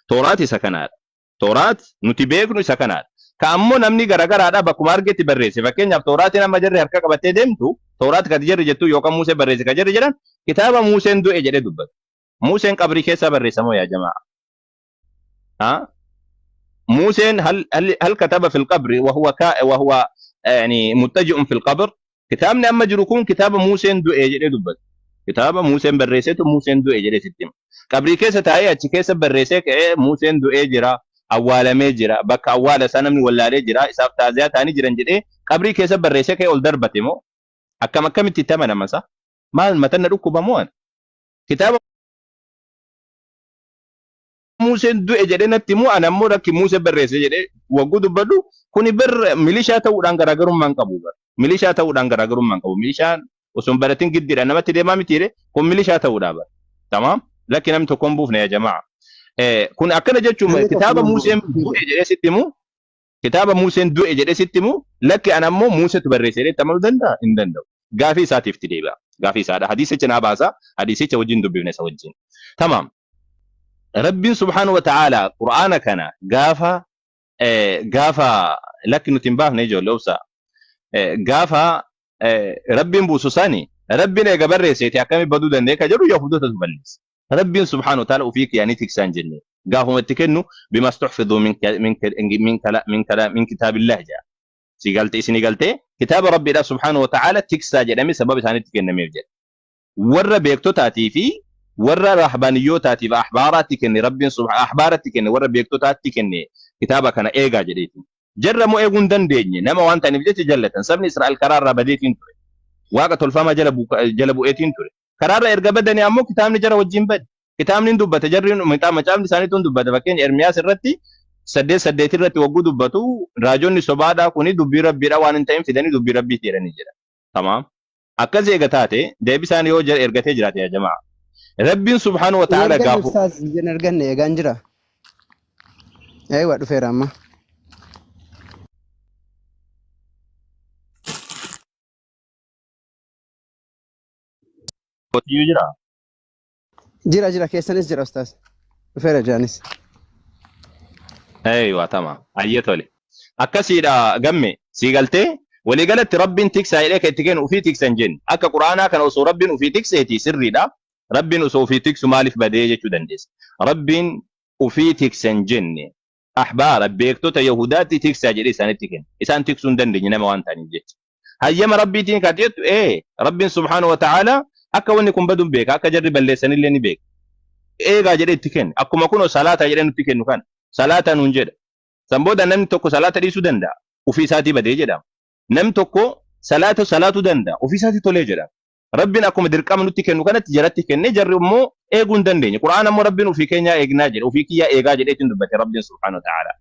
[SPEAKER 4] Tooraat isa kanaadha. Tooraat nuti beeknu isa kanaadha. Ka ammoo namni garagaraadha bakkuma argetti barreesse. Fakkeenyaaf, Tooraatiin amma jarri harka qabattee deemtu, Tooraat ka jarri jettu yookaan Muusee barreesse ka jarri jedhan, kitaaba Muuseen du'e jedhee dubbatu. Muuseen qabrii keessaa barreessa moo yaa jamaa? Ha? Muuseen هل كتب في القبر وهو يعني مضطجع في القبر؟ Kitaabni amma jiru kun kitaaba Muuseen du'e jedhee dubbata. Kitaaba Muuseen barreessetu Muuseen du'e jedhee sitti hima. Qabrii keessa taa'ee achi keessa barreessee ka'ee Muuseen du'ee jira, awwaalamee jira, bakka awwaala isaa namni wallaalee jira, isaaf taaziyaa ta'anii jiran jedhee qabrii keessa barreessee ka'ee ol darbate moo? Akkam akkamitti itti amanama isaa? Maal matanna dhukkuba moo ani? Kitaaba Muuseen du'e jedhee natti himu, ani ammoo lakki, Muusee barreesse jedhee wagguu dubbadhu, kuni bar milishaa ta'uudhaan garaagarummaa hin qabu bar. Milishaa ta'uudhaan garaagarummaa hin qabu. Milishaan osoo hin baratin giddiidhaan namatti deemaa mitiire, kun milishaa ta'uudha bar. Tamaam? Lakki, namni tokko hin buufne yaa jamaa. Kun akkana jechuun
[SPEAKER 6] Namni tokko
[SPEAKER 4] kitaaba
[SPEAKER 6] hin
[SPEAKER 4] Muuseen
[SPEAKER 6] buufne.
[SPEAKER 4] du'e jedhee sitti himu, kitaaba Muuseen du'e jedhee sitti himu, lakki, ani ammoo Muuseetu barreesse jedhee itti amanuu danda'a? Hin danda'u. Gaafii isaatiif itti deebi'a. Gaafii isaadha. Hadiisicha naa baasa. Hadiisicha wajjin dubbifne isa wajjin. Tamaam. Rabbiin subhaanahu wa ta'ala Qur'aana kana gaafa lakki nuti hin baafne, ijoollee obsaa. Gaafa Rabbiin buusu sani, Rabbiin eega barreesseeti akkami baduu danda'e ka jedhu Yahudootatu balleesse. Rabbiin subhaanahu wa ta'ala ofii kiyyaa ni tiksa hin jenne. Gaafuma itti kennu بما استحفظوا من من من كلا من كلا من كتاب الله jedha. Si galte, isinii galtee, kitaaba Rabbiidha subhaanahu wa ta'ala tiksaa jedhame sababa isaanitti kennameef jedha. Warra beektotaatii fi warra rahbaaniyyootaatii fi ahbaaraatti kenne Rabbiin ahbaaratti kenne, warra beektotaatti kenne kitaaba kana eegaa jedheeti. Jarra immoo eeguu hin dandeenye, nama waan ta'aniif jecha jallatan. Sabni Israa'el karaa irraa badeetiin ture. Waaqa tolfamaa jala bu'eetiin ture. Karaarra erga badanii ammoo kitaabni jara wajjin bade. Kitaabni hin dubbate, jarri macaafni isaaniitu hin dubbate. Fakkeenya, Ermiyaas irratti 8:8 irratti wagguu dubbatu, raajonni sobaadhaa kuni dubbii Rabbiidha waan hin ta'in fidanii dubbii Rabbiiti jedhanii jedha. Tamaam. Akkas eega taate, deebisaan yoo ergatee jiraate yaa jamaa. Rabbiin subhaanahu wa
[SPEAKER 6] Hin
[SPEAKER 4] ta'ala
[SPEAKER 6] arganne
[SPEAKER 4] gaafu
[SPEAKER 6] ustaaz, hin arganne, eegaan jira. Eewa, dhufeera amma.
[SPEAKER 4] Qotiyyuu jira.
[SPEAKER 6] Jira jira, keessanis jira ustaaz. Dhufeera jiraanis.
[SPEAKER 4] Eeywa, tamaam. Ayyee, tole. Akkasiidha gamme, sii galtee, waliigalatti Rabbiin tiksaa jedhee kan itti kennu ofii tiksa hin jenne. Akka Quraanaa kana osoo Rabbiin ofii tikseeti sirriidha. Rabbiin osoo ofii tiksu maaliif badee jechuu dandeessa. Rabbiin ofii tiksa hin jenne. Ahbaara beektota Yahudaatti tiksaa jedhee isaanitti kenne. Isaan tiksuu hin dandeenye nama waan ta'aniif jecha. Hayyama Rabbiitiin kan jettu, ee, Rabbiin subhaanahu wa ta'ala akka wanni kun badu beeka, akka jarri balleessanillee ni beeka. Eegaa jedhee itti kenne. Akkuma kunoo salaataa jedhee nutti kennu kana. Salaataa nuun jedha. San booda namni tokko salaata dhiisuu danda'a. Ofii isaatii badee jedhama. Namni tokko salaata salaatuu danda'a. Ofii isaatii tolee jedhama. Rabbiin akkuma dirqama nutti kennu kanatti jaratti kenne, jarri immoo eeguu hin dandeenye. Qura'aana immoo Rabbiin ofii keenyaa eegnaa jedhe, ofii kiyyaa eegaa jedheetiin dubbate Rabbiin subhaanahu wa ta'ala.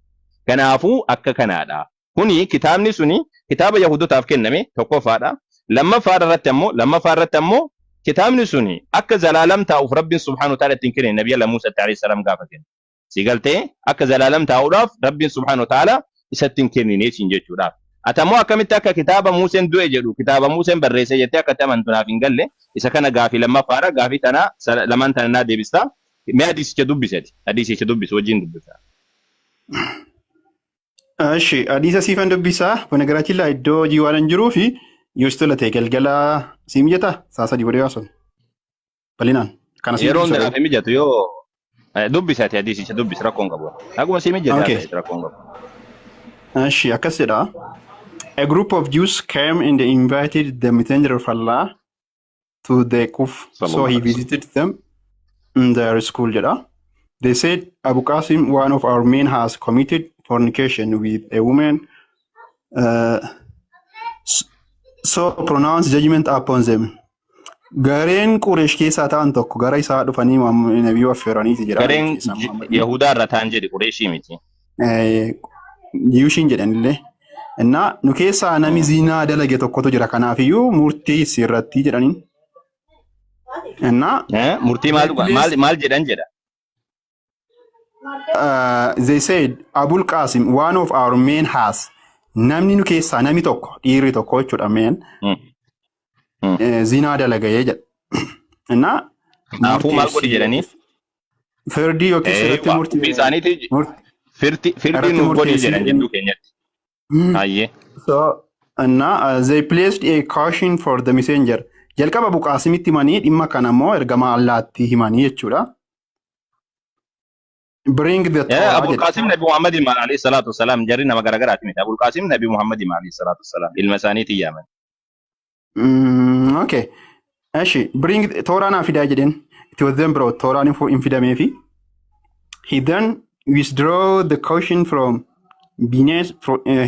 [SPEAKER 4] Kanaafuu akka kanaadha. Kuni kitaabni suni kitaaba Yahudotaaf kenname tokkoffaadha. Lammaffaa irratti ammoo kitaabni suni akka zalaalam taa'uuf Rabbiin subhaanahu wa ta'ala ittiin kenne Nabiyyallah Muusatti alayhi salaam gaafa kenne. Si galtee, akka zalaalam taa'uudhaaf Rabbiin subhaanahu wa ta'ala isatti hin kennine siin jechuudhaaf. Ati ammoo akkamitti akka kitaaba Muuseen du'e jedhu kitaaba Muuseen barreesse jettee akka itti amantu naaf hin galle. Isa kana gaafii lammaffaadha. Gaafii tana lamaan tana naa deebista. Mee hadiisicha dubbisi ati. Hadiisicha dubbisi, wajjin dubbisa.
[SPEAKER 1] እሺ hadiisa siifan dubbisaa. በነገራችን ላይ iddoo hojii waan hin jiruu fi yoo si tola ta'e galgala sii mijataa sa'a 3 godhee haasofna. Bal'inaan. Kana sii
[SPEAKER 4] Yeroo
[SPEAKER 1] dubbisa.
[SPEAKER 4] hunda naaf hin mijatu, yoo dubbisi, ati hadiisicha dubbisi, rakkoon qabu. Akkuma sii mijate haasa'e, rakkoon qabu.
[SPEAKER 1] እሺ akkas jedha. A group of Jews came and invited the messenger of Allah to the Kuf. So
[SPEAKER 4] Sallallahu
[SPEAKER 1] he
[SPEAKER 4] alaihi wasallam.
[SPEAKER 1] visited them in their school jedha. They said, "Abu Qasim, one of our men, has committed fornication with a woman." So pronounce judgment upon them. Gareen Qureesh keessaa ta'an tokko gara isaa dhufanii Nabiyyuu affeeraniiti jedha.
[SPEAKER 4] Gareen
[SPEAKER 1] Keessaa Muhammad.
[SPEAKER 4] Yahudaa irra ta'an jedhi, Qureeshii miti.
[SPEAKER 1] Yushiin jedhanillee. Innaa nu keessaa nami zinaa dalage tokkotu jira, kanaafiyyuu murtii sirratti jedhaniin. Innaa
[SPEAKER 4] Murtii maal maal maal jedhan jedha.
[SPEAKER 1] They said, Abul Qasim, one of our men has, namni nu keessaa nami tokko, dhiirri tokko jechuudha, men zinaa dalagee jedha. Innaa
[SPEAKER 4] Kanaafuu maal godhi jedhanii?
[SPEAKER 1] Firdii yookiin sirratti murtii
[SPEAKER 4] Ofii isaaniiti firdii
[SPEAKER 1] irratti
[SPEAKER 4] nuuf godhi
[SPEAKER 1] murteessii
[SPEAKER 4] jedhan jidduu keenyatti. Hayyee.
[SPEAKER 1] So, innaa they placed a caution for the messenger. Jalqaba Abu Qaasimitti himanii, dhimma kana immoo ergama Allaatti himanii jechuudha. Bring the Torah
[SPEAKER 4] Abul
[SPEAKER 1] jedhe.
[SPEAKER 4] Qaasim Nabi Muhammad himan alayhi salaatu wasalaam, jarri nama garagaraati miti. Abul Qaasim Nabi Muhammad himan alayhi salaatu wasalaam, ilma isaaniitii yaaman.
[SPEAKER 1] Okay. Eshi, bring Torah naa fidaa jedheen. It was then brought. Toraan hin fidameefi. He then withdrew the caution from beneath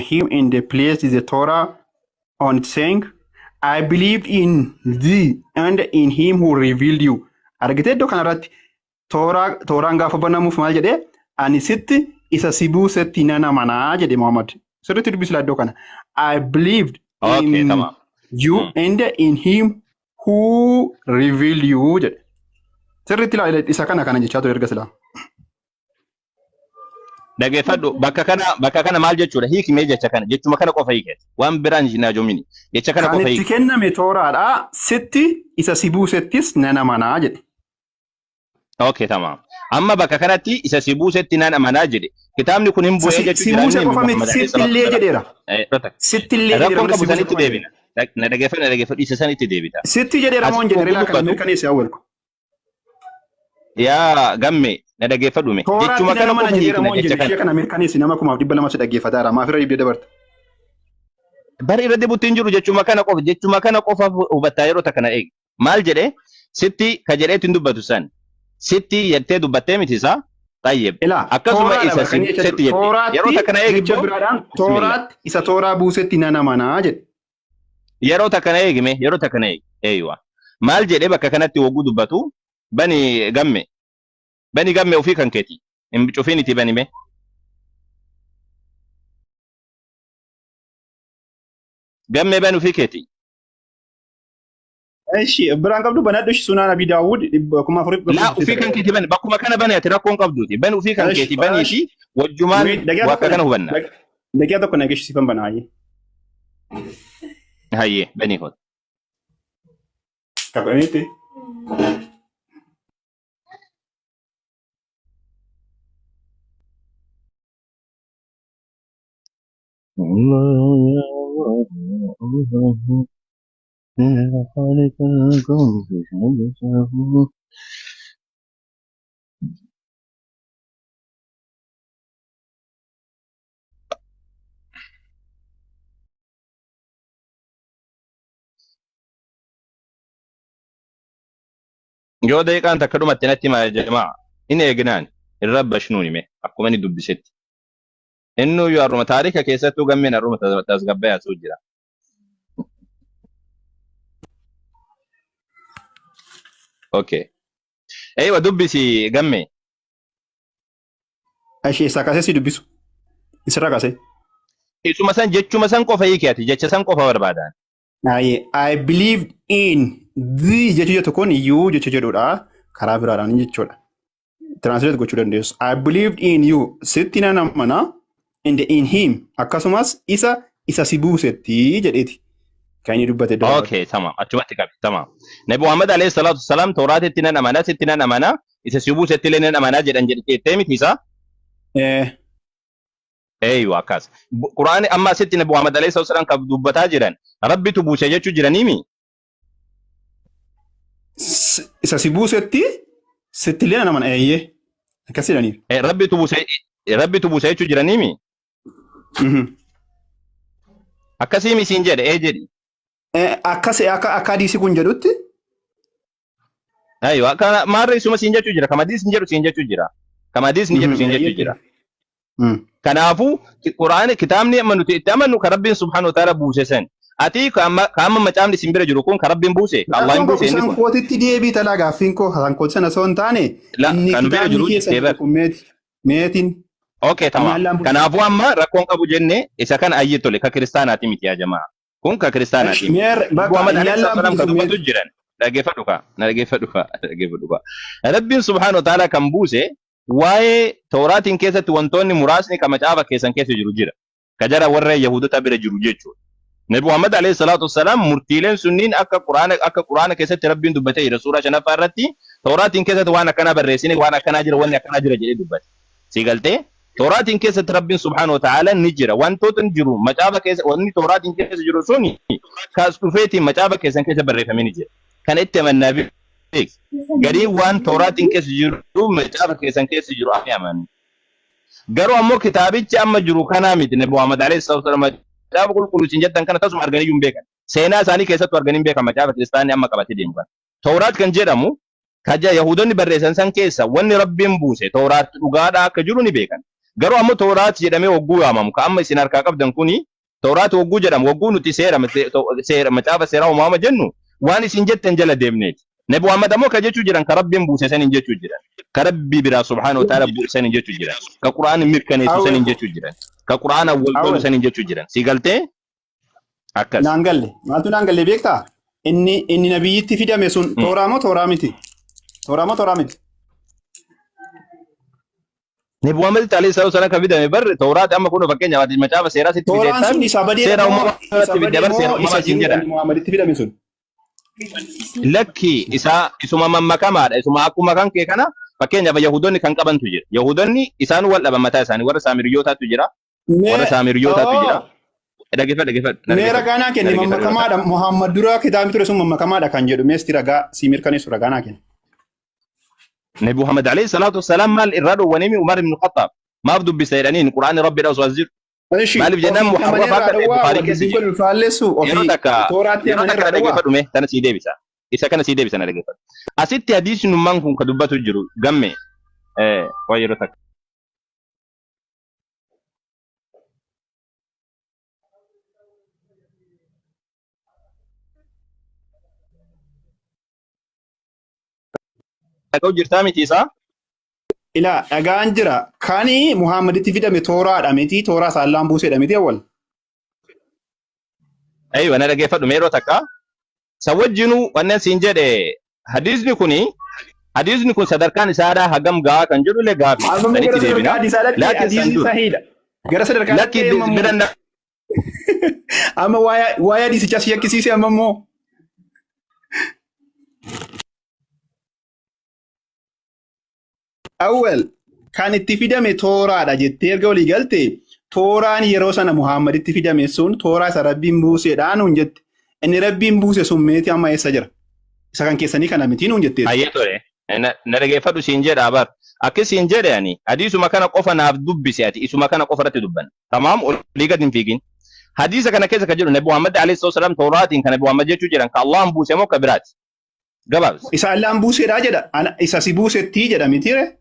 [SPEAKER 1] him and placed the Torah on it, saying, "I believed in thee and in him who revealed you." Argitee, iddoo kanarratti Tooraan gaafa banamuuf maal jedhee? "Ani sitti, isa si buusetti nan amanaa" jedhe Muhammad. Sirriitti dubbisi iddoo kana. "I believed in you and in him who revealed you" jedhe. Sirriitti ilaali, isa kana jechaa ture erga silaa.
[SPEAKER 4] Dhageeffadhu, bakka kana maal jechuudha? Hiikimee jecha kana, jechuma kana qofa hiike, waan biraan hin ajoomini, jecha kana
[SPEAKER 1] Kan
[SPEAKER 4] qofa
[SPEAKER 1] itti
[SPEAKER 4] hiike.
[SPEAKER 1] kenname Tooraadha. Sitti, isa si buusettis nan amanaa jedhe.
[SPEAKER 4] Okay, tamam. Amma bakka kanatti isa si buusetti nan amanaa jedhe. Kitaabni kun hin
[SPEAKER 1] Isa
[SPEAKER 4] bu'ee
[SPEAKER 1] si
[SPEAKER 4] jechuu
[SPEAKER 1] si
[SPEAKER 4] jira
[SPEAKER 1] buuse
[SPEAKER 4] inni
[SPEAKER 1] qofa miti,
[SPEAKER 4] Muhammad alayhi
[SPEAKER 1] sitti
[SPEAKER 4] salaatu
[SPEAKER 1] illee
[SPEAKER 4] wasalaam.
[SPEAKER 1] jedheera. Sitti illee jedheera
[SPEAKER 4] Rakkoon
[SPEAKER 1] malee si
[SPEAKER 4] qabu
[SPEAKER 1] buuse
[SPEAKER 4] sanitti
[SPEAKER 1] qofa
[SPEAKER 4] deebina. Na dhageeffadhu, na dhageeffadhu, isa sanitti deebita.
[SPEAKER 1] Sitti jedheera moo hin
[SPEAKER 4] Asitti
[SPEAKER 1] jedhe?
[SPEAKER 4] hogguu
[SPEAKER 1] Laa kana
[SPEAKER 4] dubbatu
[SPEAKER 1] mirkaneessi awwalku.
[SPEAKER 4] Yaa gamme, na dhageeffadhu mee.
[SPEAKER 1] Tooraatti
[SPEAKER 4] Jechuma
[SPEAKER 1] nan
[SPEAKER 4] kana
[SPEAKER 1] amana
[SPEAKER 4] qofa
[SPEAKER 1] jedheera
[SPEAKER 4] hiikna
[SPEAKER 1] moo hin
[SPEAKER 4] jecha
[SPEAKER 1] jedhe? Ishee
[SPEAKER 4] kana.
[SPEAKER 1] kana mirkaneessi, nama 2,200 si dhaggeeffataara. Maaf irra dibdee dabarta?
[SPEAKER 4] Bari irra deebuutti hin jiru, jechuma kana qofa hubattaa yeroo takka na eegi. Maal jedhee? Sitti ka jedheetti hin dubbatu san. Sitti jettee dubbattee miti isaa? Tayyib.
[SPEAKER 1] Ilaa,
[SPEAKER 4] Akkasuma
[SPEAKER 1] tooraadha
[SPEAKER 4] isa
[SPEAKER 1] bara
[SPEAKER 4] si
[SPEAKER 1] kan jecha
[SPEAKER 4] buusetti
[SPEAKER 1] jiru.
[SPEAKER 4] jette. Yeroo
[SPEAKER 1] Tooraatti
[SPEAKER 4] takka na eegi
[SPEAKER 1] jecha
[SPEAKER 4] immoo
[SPEAKER 1] biraadhaan
[SPEAKER 4] bismillah.
[SPEAKER 1] tooraatti, isa tooraa buusetti nan amanaa jedhe.
[SPEAKER 4] Yeroo takka na eegi mee, yeroo takka na eegi. Eeywa. Maal jedhee bakka kanatti wogguu dubbatu? Bani gamme. Bani gamme, ofii kan keeti. Hin cufiin itti bani mee. Gammee, bani ofii keeti.
[SPEAKER 1] Eshi, biraan qabdu banadhu, ishi Sunaan Abi Daawud 4469.
[SPEAKER 4] Laa, ofii kan keeti bani. Bakkuma kana bani, ati rakkoon qabduuti. Bani ofii kan
[SPEAKER 1] Eshi,
[SPEAKER 4] keeti baniiti wajjumaan
[SPEAKER 1] Daqiiqaa
[SPEAKER 4] bakka
[SPEAKER 1] tokko
[SPEAKER 4] kana hubanna.
[SPEAKER 1] Daqiiqaa tokko nageessifan banaa.
[SPEAKER 4] Hayyee, banii koota.
[SPEAKER 1] Qabaniitti.
[SPEAKER 4] Yoo daqiiqaan takka dhumatti natti himaa jamaa. Inni eegnaan hin rabbashnuun hime akkuma inni dubbisetti. Innuu yoo har'uma taarika keessattuu gammeen har'uma tasgabbayaasuu jira. Okay. Eeywa, dubbisi gammee.
[SPEAKER 1] Ishee isaa kaasee si dubbisu. Isirraa kaasee.
[SPEAKER 4] Isuma san, jechuma san qofa hiiki, ati jecha san qofa barbaadan.
[SPEAKER 1] Aye, "I believed in thee" jechi jettu kun "you" jecha jedhudha. Karaa biraadhaan jechuudha. Translate gochuu dandeessu. "I believed in you" sitti nan amana, "and in him" akkasumas isa si buusetti jedheeti. Kan inni dubbate iddoo kanatti.
[SPEAKER 4] Okay, tamam. Achumatti qabi. Tamam. Nabi Muhammad alayhi salaatu wasalaam Tooraatitti nan amana, sitti nan amana, isa si buusetti illee nan amanaa jedhan jettee miti isaa?
[SPEAKER 1] Eh,
[SPEAKER 4] Eeywa, akkas. Quraani amma asitti Nabi Muhammad alayhi salaatu wasalaam kan dubbataa jiran Rabbitu buuse jechuu jiraniimi?
[SPEAKER 1] Isa si buusetti sitti illee nan amana, eeyyee. Akkas jedhaniiru.
[SPEAKER 4] Rabbitu buuse jechuu jiraniimi?
[SPEAKER 1] Mhm.
[SPEAKER 4] Akkasii misiin jedhe, ee jedhi.
[SPEAKER 1] Akkas akka hadiisi kun jedhutti.
[SPEAKER 4] Aywa, kana maarree isuma siin jechuu jira. Kam hadiisni jedhu siin jechuu jira. Kam hadiisni jedhu siin jechuu jira. Kanaafuu Quraani, kitaabni amma nuti itti amannu kan Rabbiin subhaanahu wa ta'ala buuse san. Ati ka amma macaafni isin bira jiru kun ka Rabbiin buuse, ka Allaah
[SPEAKER 1] Rakkoon
[SPEAKER 4] hin
[SPEAKER 1] qabu
[SPEAKER 4] buuse inni
[SPEAKER 1] isaan
[SPEAKER 4] kun.
[SPEAKER 1] kootitti deebii talaa gaaffiin koo isaan kooti sana osoo hin taane
[SPEAKER 4] La
[SPEAKER 1] inni
[SPEAKER 4] kan nu bira
[SPEAKER 1] kitaabni
[SPEAKER 4] jiru
[SPEAKER 1] keessan
[SPEAKER 4] jettee
[SPEAKER 1] jiru
[SPEAKER 4] bar.
[SPEAKER 1] kun meeti meetiin
[SPEAKER 4] Okay,
[SPEAKER 1] inni
[SPEAKER 4] tamam.
[SPEAKER 1] Allaan buuse.
[SPEAKER 4] Kanaafuu amma rakkoon qabu jenne isa kana ayyee tole ka kiristaanaati miti yaa jamaa. Kun ka kiristaanaati miti.
[SPEAKER 1] Meer
[SPEAKER 4] Nabi
[SPEAKER 1] bakka
[SPEAKER 4] Muhammad
[SPEAKER 1] inni
[SPEAKER 4] alayhi
[SPEAKER 1] Allaan
[SPEAKER 4] salaam
[SPEAKER 1] buuse
[SPEAKER 4] ka
[SPEAKER 1] sun
[SPEAKER 4] dubbatu
[SPEAKER 1] meeti.
[SPEAKER 4] jiran. Dhaggeeffadhu kaa. Na dhaggeeffadhu kaa. Dhaggeeffadhu kaa. Rabbiin subhaanahu wa ta'ala kan buuse waa'ee Tooraatiin keessatti wantoonni muraasni ka macaafa keessan keessa jiru jira. Ka jara warra Yahudota bira jiru jechuudha. Nabi Muhammad alayhi salaatu wassalaam murtiileen sunniin akka Quraana keessatti Rabbiin dubbatee jira suuraa shanaffaa irratti Tooraatiin keessatti waan akkanaa barreessine, waan akkanaa jira, wanni akkanaa jira jedhee dubbate. Si galtee? Tooraatiin keessatti Rabbiin subhaanahu wa ta'ala ni jira. Wantoota jiru macaafa keessa, wanni Tooraatiin keessa jiru suni kaas dhufeetiin macaafa keessan keessa barreeffamee ni jira. Kana itti amannaa beek. Garii waan Tooraatiin keessa jiru macaafa keessan keessa jiru ani amanna. Garuu ammoo kitaabichi amma jiru kanaa miti. Nabi Muhammad alayhi salaatu wasallam macaafa qulqulluu isin jettan kana tasuma arganii iyyuu hin beekan. Seenaa isaanii keessattuu arganii hin beekan macaafa kiristaanni amma qabatee deemu kana. Tooraat kan jedhamu kaja Yahudonni barreessan san keessa wanni Rabbiin buuse Tooraat dhugaadhaa akka jiru ni beekan. Garuu ammoo Tooraat jedhamee hogguu waamamu ka amma isin harkaa qabdan kuni Tooraat hogguu jedhamu hogguu nuti seera macaafa seeraa uumama jennu waan isin jettan jala deemneeti. Nabi Muhammad ammoo ka jechuu jiran ka Rabbiin buuse saniin jechuu jiran. Ka Rabbi biraa subhaanahu wa ta'ala bu'e saniin jechuu jiran. Ka Qur'aana mirkaneessu
[SPEAKER 1] Awwal
[SPEAKER 4] saniin jechuu jiran. Ka Qur'aana wal tolu
[SPEAKER 1] awwal
[SPEAKER 4] saniin jechuu jiran. Si galtee? Akkas.
[SPEAKER 1] Naan galle maaltu naan galle beektaa? Inni nabiyyitti fidame sun tooraa moo tooraa miti? Tooraa moo tooraa miti?
[SPEAKER 4] Nabi Muhammad alayhi salatu wasallam kan fidame barre Tooraati amma kun fakkeenyaaf ati macaafa seeraa sitti
[SPEAKER 1] Tooraan
[SPEAKER 4] fideettaan
[SPEAKER 1] sun isa badeedha
[SPEAKER 4] seera
[SPEAKER 1] moo
[SPEAKER 4] uumamaa
[SPEAKER 1] isa
[SPEAKER 4] irratti fidde
[SPEAKER 1] badee
[SPEAKER 4] bar seera
[SPEAKER 1] moo isa
[SPEAKER 4] uumamaa siin
[SPEAKER 1] jiruudha
[SPEAKER 4] jedhan.
[SPEAKER 1] inni Muhammaditti fidame sun?
[SPEAKER 4] Lakki isaa isuma mammakamaadha. Isuma akkuma kan kee kana fakkeenyaaf Yahudonni kan qabantu jira. Yahudonni isaan wal dhaban mataa isaanii warra Saamiriyootaatu jira. Warra
[SPEAKER 1] Mee
[SPEAKER 4] Saamiriyootaatu jira.
[SPEAKER 1] oo
[SPEAKER 4] Dhaggeeffadhu, dhaggeeffadhu, na
[SPEAKER 1] mee
[SPEAKER 4] dhaggeeffadhu,
[SPEAKER 1] ragaa naa
[SPEAKER 4] na
[SPEAKER 1] kenni
[SPEAKER 4] dhaggeeffadhu yeroo
[SPEAKER 1] mammakamaadha
[SPEAKER 4] takka.
[SPEAKER 1] Muhammad dura kitaabni ture sun mammakamaadha kan jedhu meesti ragaa sii mirkaneessu ragaa naa kenni.
[SPEAKER 4] Nabi Muhammad alayhi salaatu wassalaam maal irraa dhowwanimi Umar ibn Khattaab maaf dubbisa jedhaniin Qur'aanni Rabbiidha osoo as jiru.
[SPEAKER 1] Ishi
[SPEAKER 4] Maaliif jennaan
[SPEAKER 1] ofiitti amanee
[SPEAKER 4] muharrafa
[SPEAKER 1] irraa
[SPEAKER 4] akka ta'e
[SPEAKER 1] dhowwaa
[SPEAKER 4] Bukhaarii
[SPEAKER 1] wal
[SPEAKER 4] keessa
[SPEAKER 1] dubbiin
[SPEAKER 4] jira.
[SPEAKER 1] kun faalleessu
[SPEAKER 4] Yeroo
[SPEAKER 1] ofii
[SPEAKER 4] takka
[SPEAKER 1] tooraatti
[SPEAKER 4] yeroo
[SPEAKER 1] amanee
[SPEAKER 4] takka na
[SPEAKER 1] irraa dhowwaa.
[SPEAKER 4] dhaggeeffadhu mee tana sii deebisa. Isa kana sii deebisa na dhaggeeffadhu. Asitti hadiisni nummaan kun ka dubbatu jiru gamme waa yeroo takka. Dhaga'u jirtaa miti isaa?
[SPEAKER 1] Ilaa dhagaan jira. Kani Muhammaditti fidame tooraadha miti tooraa isaan buuseedha miti awwal.
[SPEAKER 4] Aywa na dhaggeeffadhu mee yeroo takka. Sa wajjinuu wannan siin jedhe hadiisni kun sadarkaan isaadhaa hagam gahaa kan jedhu illee gaafi.
[SPEAKER 1] Amma immoo
[SPEAKER 4] Sanitti
[SPEAKER 1] gara
[SPEAKER 4] deebina.
[SPEAKER 1] sadarkaa hadiisaa dhaqxe
[SPEAKER 4] Laakiin san
[SPEAKER 1] hadiisni
[SPEAKER 4] dura.
[SPEAKER 1] sahiidha. Gara sadarkaa
[SPEAKER 4] Lakki
[SPEAKER 1] dhaqxee amma immoo
[SPEAKER 4] bira
[SPEAKER 1] amma waa'ee hadiisichaa si yakkisiise amma immoo. Awwal kan itti fidame tooraadha jettee erga walii galte tooraan yeroo sana Muhammaditti fidame sun tooraa isa Rabbiin buuseedha nuun jette. Inni Rabbiin buuse sun meetii amma eessa jira? Isa kan keessanii kana mitii nuun jetteetu.
[SPEAKER 4] Hayyee tole. Na dhaggeeffadhu siin jedha bar. Akki siin jedhe ani hadiisuma kana qofa naaf dubbise ati isuma kana qofa irratti dubbanna. Tamaam, olii gad hin fiigin. Hadiisa kana keessa kan jedhu Nabi Muhammad alayhi salaam Tooraatiin kan Nabi Muhammad jechuu jiran ka Allahan buuse moo ka biraati? Gabaabsi.
[SPEAKER 1] Isa Allaan buuseedha jedha. Isa si buusettii jedha mitiire.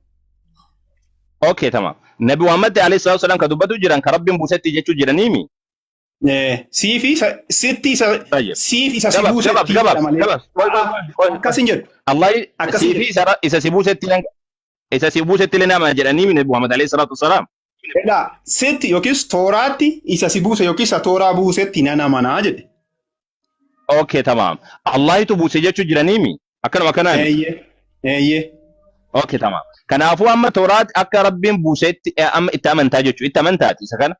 [SPEAKER 4] Okay, tamam. Nabi Muhammad alayhi salaam ka dubbatu jiran ka Rabbiin buusetti jechuu jiraniimi.
[SPEAKER 1] Siif isa sitti isa
[SPEAKER 4] Tayyib.
[SPEAKER 1] siif isa si
[SPEAKER 4] Gabaabs, gabaabs,
[SPEAKER 1] buusettii jedha
[SPEAKER 4] gabaabs,
[SPEAKER 1] malee.
[SPEAKER 4] gabaabs. Qoy, qoy, qoy.
[SPEAKER 1] Akkas hin jedhu.
[SPEAKER 4] Allah
[SPEAKER 1] Akkas hin
[SPEAKER 4] siifi
[SPEAKER 1] jedhu.
[SPEAKER 4] isa si buusetti isa si buusetti illee nama jedhaniimi Nabi Muhammad alayhi salaatu wasalaam.
[SPEAKER 1] Egaa sitti yookiis tooraatti isa si buuse yookiis isa tooraa buusetti nan amanaa jedhe.
[SPEAKER 4] Okay, tamam. Allahitu buuse jechuu jiraniimi. Akkanuma akkanaami.
[SPEAKER 1] Eeyyee. Eeyyee.
[SPEAKER 4] Okay, tamam. Kanaafuu amma Tooraat akka Rabbiin buusetti amma itti amantaa jechuu itti amantaati isa kana.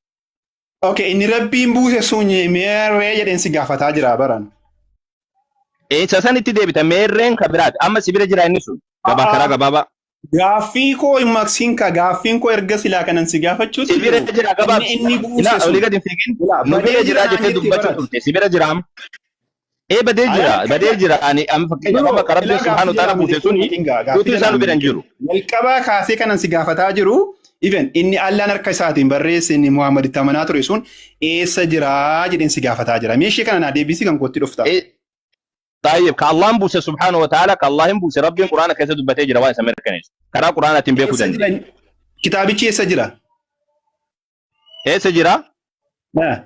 [SPEAKER 1] Okay, inni Rabbiin buuse sun meerree jedheen si gaafataa jira baran.
[SPEAKER 4] Isa san itti deebita meerreen ka biraati. Amma si bira jira inni sun. Gabaa karaa gabaabaa.
[SPEAKER 1] Gaaffii koo hin maqsiin ka gaaffiin koo erga silaa kanan si gaafachuutti
[SPEAKER 4] Si bira
[SPEAKER 1] jiru.
[SPEAKER 4] jira gabaabsi.
[SPEAKER 1] Inni buuse
[SPEAKER 4] Ilaa
[SPEAKER 1] sun.
[SPEAKER 4] olii gadi hin fiigin.
[SPEAKER 1] Ilaa
[SPEAKER 4] Nu bira
[SPEAKER 1] badee
[SPEAKER 4] jira
[SPEAKER 1] jira naan
[SPEAKER 4] jettee
[SPEAKER 1] jettee
[SPEAKER 4] dubbachuu
[SPEAKER 1] barate.
[SPEAKER 4] turte. Si bira jira amma. Ee, badee jira. Badee jira. Ani amma fakkeenyaaf amma ka Rabbiin
[SPEAKER 1] Ilaa
[SPEAKER 4] subhaanahu
[SPEAKER 1] gaaffii
[SPEAKER 4] ta'ala
[SPEAKER 1] jalaa
[SPEAKER 4] buuse
[SPEAKER 1] miliquu
[SPEAKER 4] suni
[SPEAKER 1] maqin gaa gaaffii
[SPEAKER 4] utuu isaan
[SPEAKER 1] jalaa
[SPEAKER 4] nu bira hin
[SPEAKER 1] miliqin.
[SPEAKER 4] jiru.
[SPEAKER 1] Jalqabaa kaasee kanan si gaafataa jiru even inni Allaan harka isaatiin barreesse inni Muhammad itti amanaa ture sun eessa jiraa jedheen si gaafataa jira. Meeshee kana naa deebisii kan kootti dhufta.
[SPEAKER 4] Tayyib, ka Allahn buuse subhaanahu wa ta'ala, ka Allah hin buuse Rabbiin Qur'aana keessa dubbatee jira waan isa mirkaneessu. Karaa Qur'aanaatiin beekuu
[SPEAKER 1] Eessa
[SPEAKER 4] dandeenya.
[SPEAKER 1] jira? Kitaabichi eessa jira?
[SPEAKER 4] Eessa jira?
[SPEAKER 1] Ah.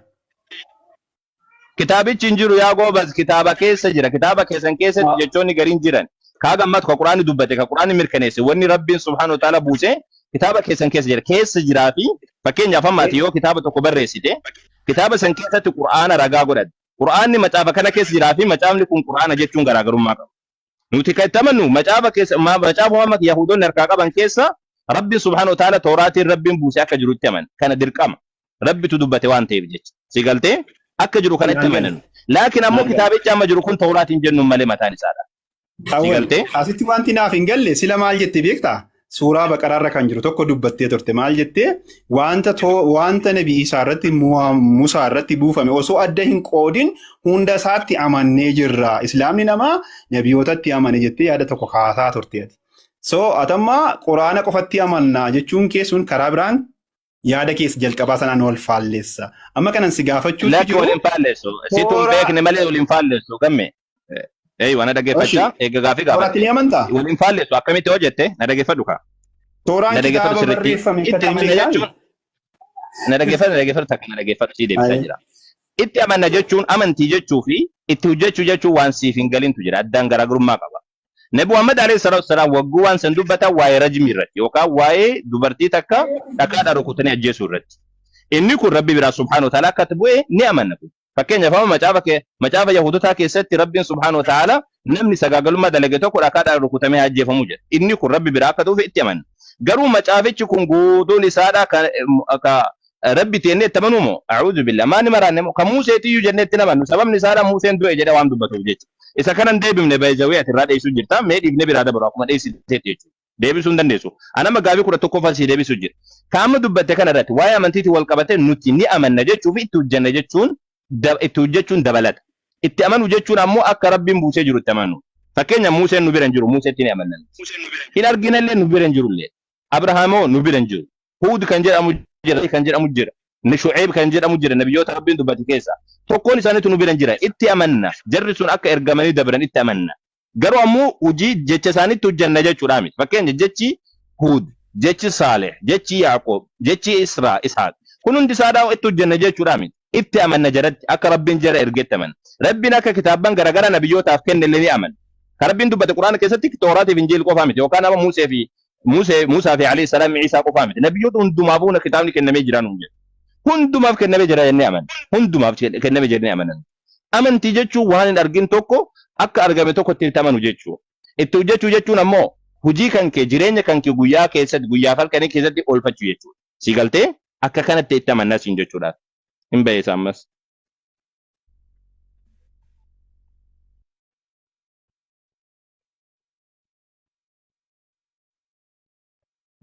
[SPEAKER 4] Kitaabichi hin jiru yaa goobas, kitaaba keessa jira. Kitaaba keessan keessatti jechoonni gariin jiran. Kaa gammatu ka Quraanni dubbate, ka Quraanni mirkaneesse, wanni Rabbiin subhaanahu wa ta'ala buuse kitaaba keessan keessa jira. Keessa jiraa fi fakkeenyaaf amma ati yoo kitaaba tokko barreessite, kitaaba san keessatti Qur'aana ragaa godhatte. Qur'aanni macaafa kana keessa jiraa fi macaafni kun Qur'aana jechuun garaagarummaa qaba. Nuti kan itti amannu macaafa keessa macaafa amma Yahudoonni harkaa qaban keessa Rabbi subhaanahu wa ta'ala Tooraatiin Rabbiin buuse akka jiru itti amana. Kana dirqama. Rabbitu dubbate waan ta'eef jecha. Si galtee akka jiru kana itti
[SPEAKER 1] Naan
[SPEAKER 4] amanan. Laakiin ammoo
[SPEAKER 1] Naan gale.
[SPEAKER 4] kitaabichi amma jiru kun Tooraatiin jennuun malee mataan isaadha. Si
[SPEAKER 1] Awwal,
[SPEAKER 4] galtee?
[SPEAKER 1] asitti wanti naaf hin galle sila maal jette beektaa? Suuraa Baqaraarra kan jiru tokko dubbattee turte. Maal jettee? Wanta wanta Nabi Isaa irratti Musaa irratti buufame osoo adda hin qoodin hunda isaatti amannee jirra. Islaamni namaa nabiyootatti amane jettee yaada tokko kaasaa turte ati. So atamma Quraana qofatti amanna jechuun kee sun karaa biraan yaada keessa jalqabaa sanaan wal faalleessa. Amma kanan si gaafachuutti
[SPEAKER 4] Lakki
[SPEAKER 1] jiru
[SPEAKER 4] wal hin faalleessu. Situ hin
[SPEAKER 1] tooraa
[SPEAKER 4] beekne malee wal hin faalleessu gamme. Eeywa na
[SPEAKER 1] Oshi,
[SPEAKER 4] dhaggeeffachaa eega gaafii
[SPEAKER 1] tooraatti
[SPEAKER 4] gaafatte.
[SPEAKER 1] ni amantaa?
[SPEAKER 4] Wal hin faalleessu akkamitti hoo jette na dhaggeeffadhu kaa.
[SPEAKER 1] Tooraan
[SPEAKER 4] Na dhaggeeffadhu
[SPEAKER 1] kitaaba
[SPEAKER 4] sirriitti.
[SPEAKER 1] barreeffame akka
[SPEAKER 4] Itti
[SPEAKER 1] ta'e
[SPEAKER 4] amanna
[SPEAKER 1] beektaa?
[SPEAKER 4] jechuun na dhaggeeffadhu na dhaggeeffadhu takka na dhaggeeffadhu sii deebisaa
[SPEAKER 1] Aye.
[SPEAKER 4] jira. Itti amanna jechuun amantii jechuu fi itti hojjechuu jechuun waan siif hin galintu jira. Addaan garaagarummaa qaba. Nabi Muhammad alayhi salaatu wassalaam wagguu waan san dubbatan waa'ee rajmii irratti yookaan waa'ee dubartii takka dhakaadhaan rukutanii ajjeesuu irratti. Inni kun Rabbi biraa subhaanahu wa ta'ala akka itti bu'e ni amanna kun. Fakkeenyaaf amma macaafa kee macaafa Yahudotaa keessatti Rabbiin subhaanahu wa ta'ala namni sagaagalummaa dalage tokko dhakaadhaan rukutamee haa ajjeefamu jedha. Inni kun Rabbi biraa akka dhufe itti amanna. Garuu macaafichi kun guutuun isaadha ka Rabbi jennee itti amanuu moo? A'uudhu billah. Maani maraanne moo? Kan Museetiyyuu jennee itti amannu. Sababni isaadha Museen du'e jedhee waan dubbatuuf jecha. Isa kana hin deebifne baay'ee ati irraa dheessuu jirta. Mee dhiifne biraa dabaru akkuma dheessiteetti jechuudha. Deebisuu hin dandeessu. Ani amma gaafii 11ffaa sii deebisuu jira. Ka amma dubbatte kana irratti waa'ee amantiitiin wal qabate nuti ni amanna jechuu fi itti hojjenna jechuun itti hojjechuun dabalata. Itti amanu jechuun ammoo akka Rabbiin buusee jiru itti amanu. Fakkeenya Museen nu bira hin jiru Museetti ni amanna. Hin arginallee nu bira hin jirullee. Abrahaamoo nu bira hin jiru. Huud kan jedhamu jira kan jedhamu jira. Ni Shu'eeb kan jedhamu jira nabiyyoota Rabbiin dubbate keessa. Tokkoon isaaniitu nu bira hin jira. Itti amanna. Jarri sun akka ergamanii dabran itti amanna. Garuu ammoo hojii jecha isaaniitti hojjanna jechuudha miti. Fakkeenya jechi Huud, jechi Saaleh, jechi Yaaqoob, jechi Israa, Ishaaq. Kun hundi isaadhaa itti hojjanna jechuudha miti. Itti amanna jaratti akka Rabbiin jara ergetti amanna. Rabbiin akka kitaabban garaagaraa nabiyyootaaf kenne illee ni amanna. Kan Rabbiin dubbate Quraana keessatti Tooraatiif Injiil qofaa miti yookaan nama Musee fi Musee Musaa fi alayhi salaam Iisaa qofaa miti. Nabiyyoota hundumaafuu kitaabni kennamee jira nuun jedhe. Hundumaaf kennamee jira jennee amanna. Hundumaaf kennamee jennee amanna. Amantii jechuun waan hin argin tokko akka argame tokkotti itti amanu jechuudha. Itti hojjechuu jechuun ammoo hojii kan kee jireenya kan kee guyyaa keessatti guyyaa fi halkanii keessatti oolfachuu jechuudha. Si galtee akka kanatti itti amanna siin jechuudhaaf. Hin bayeessa ammas.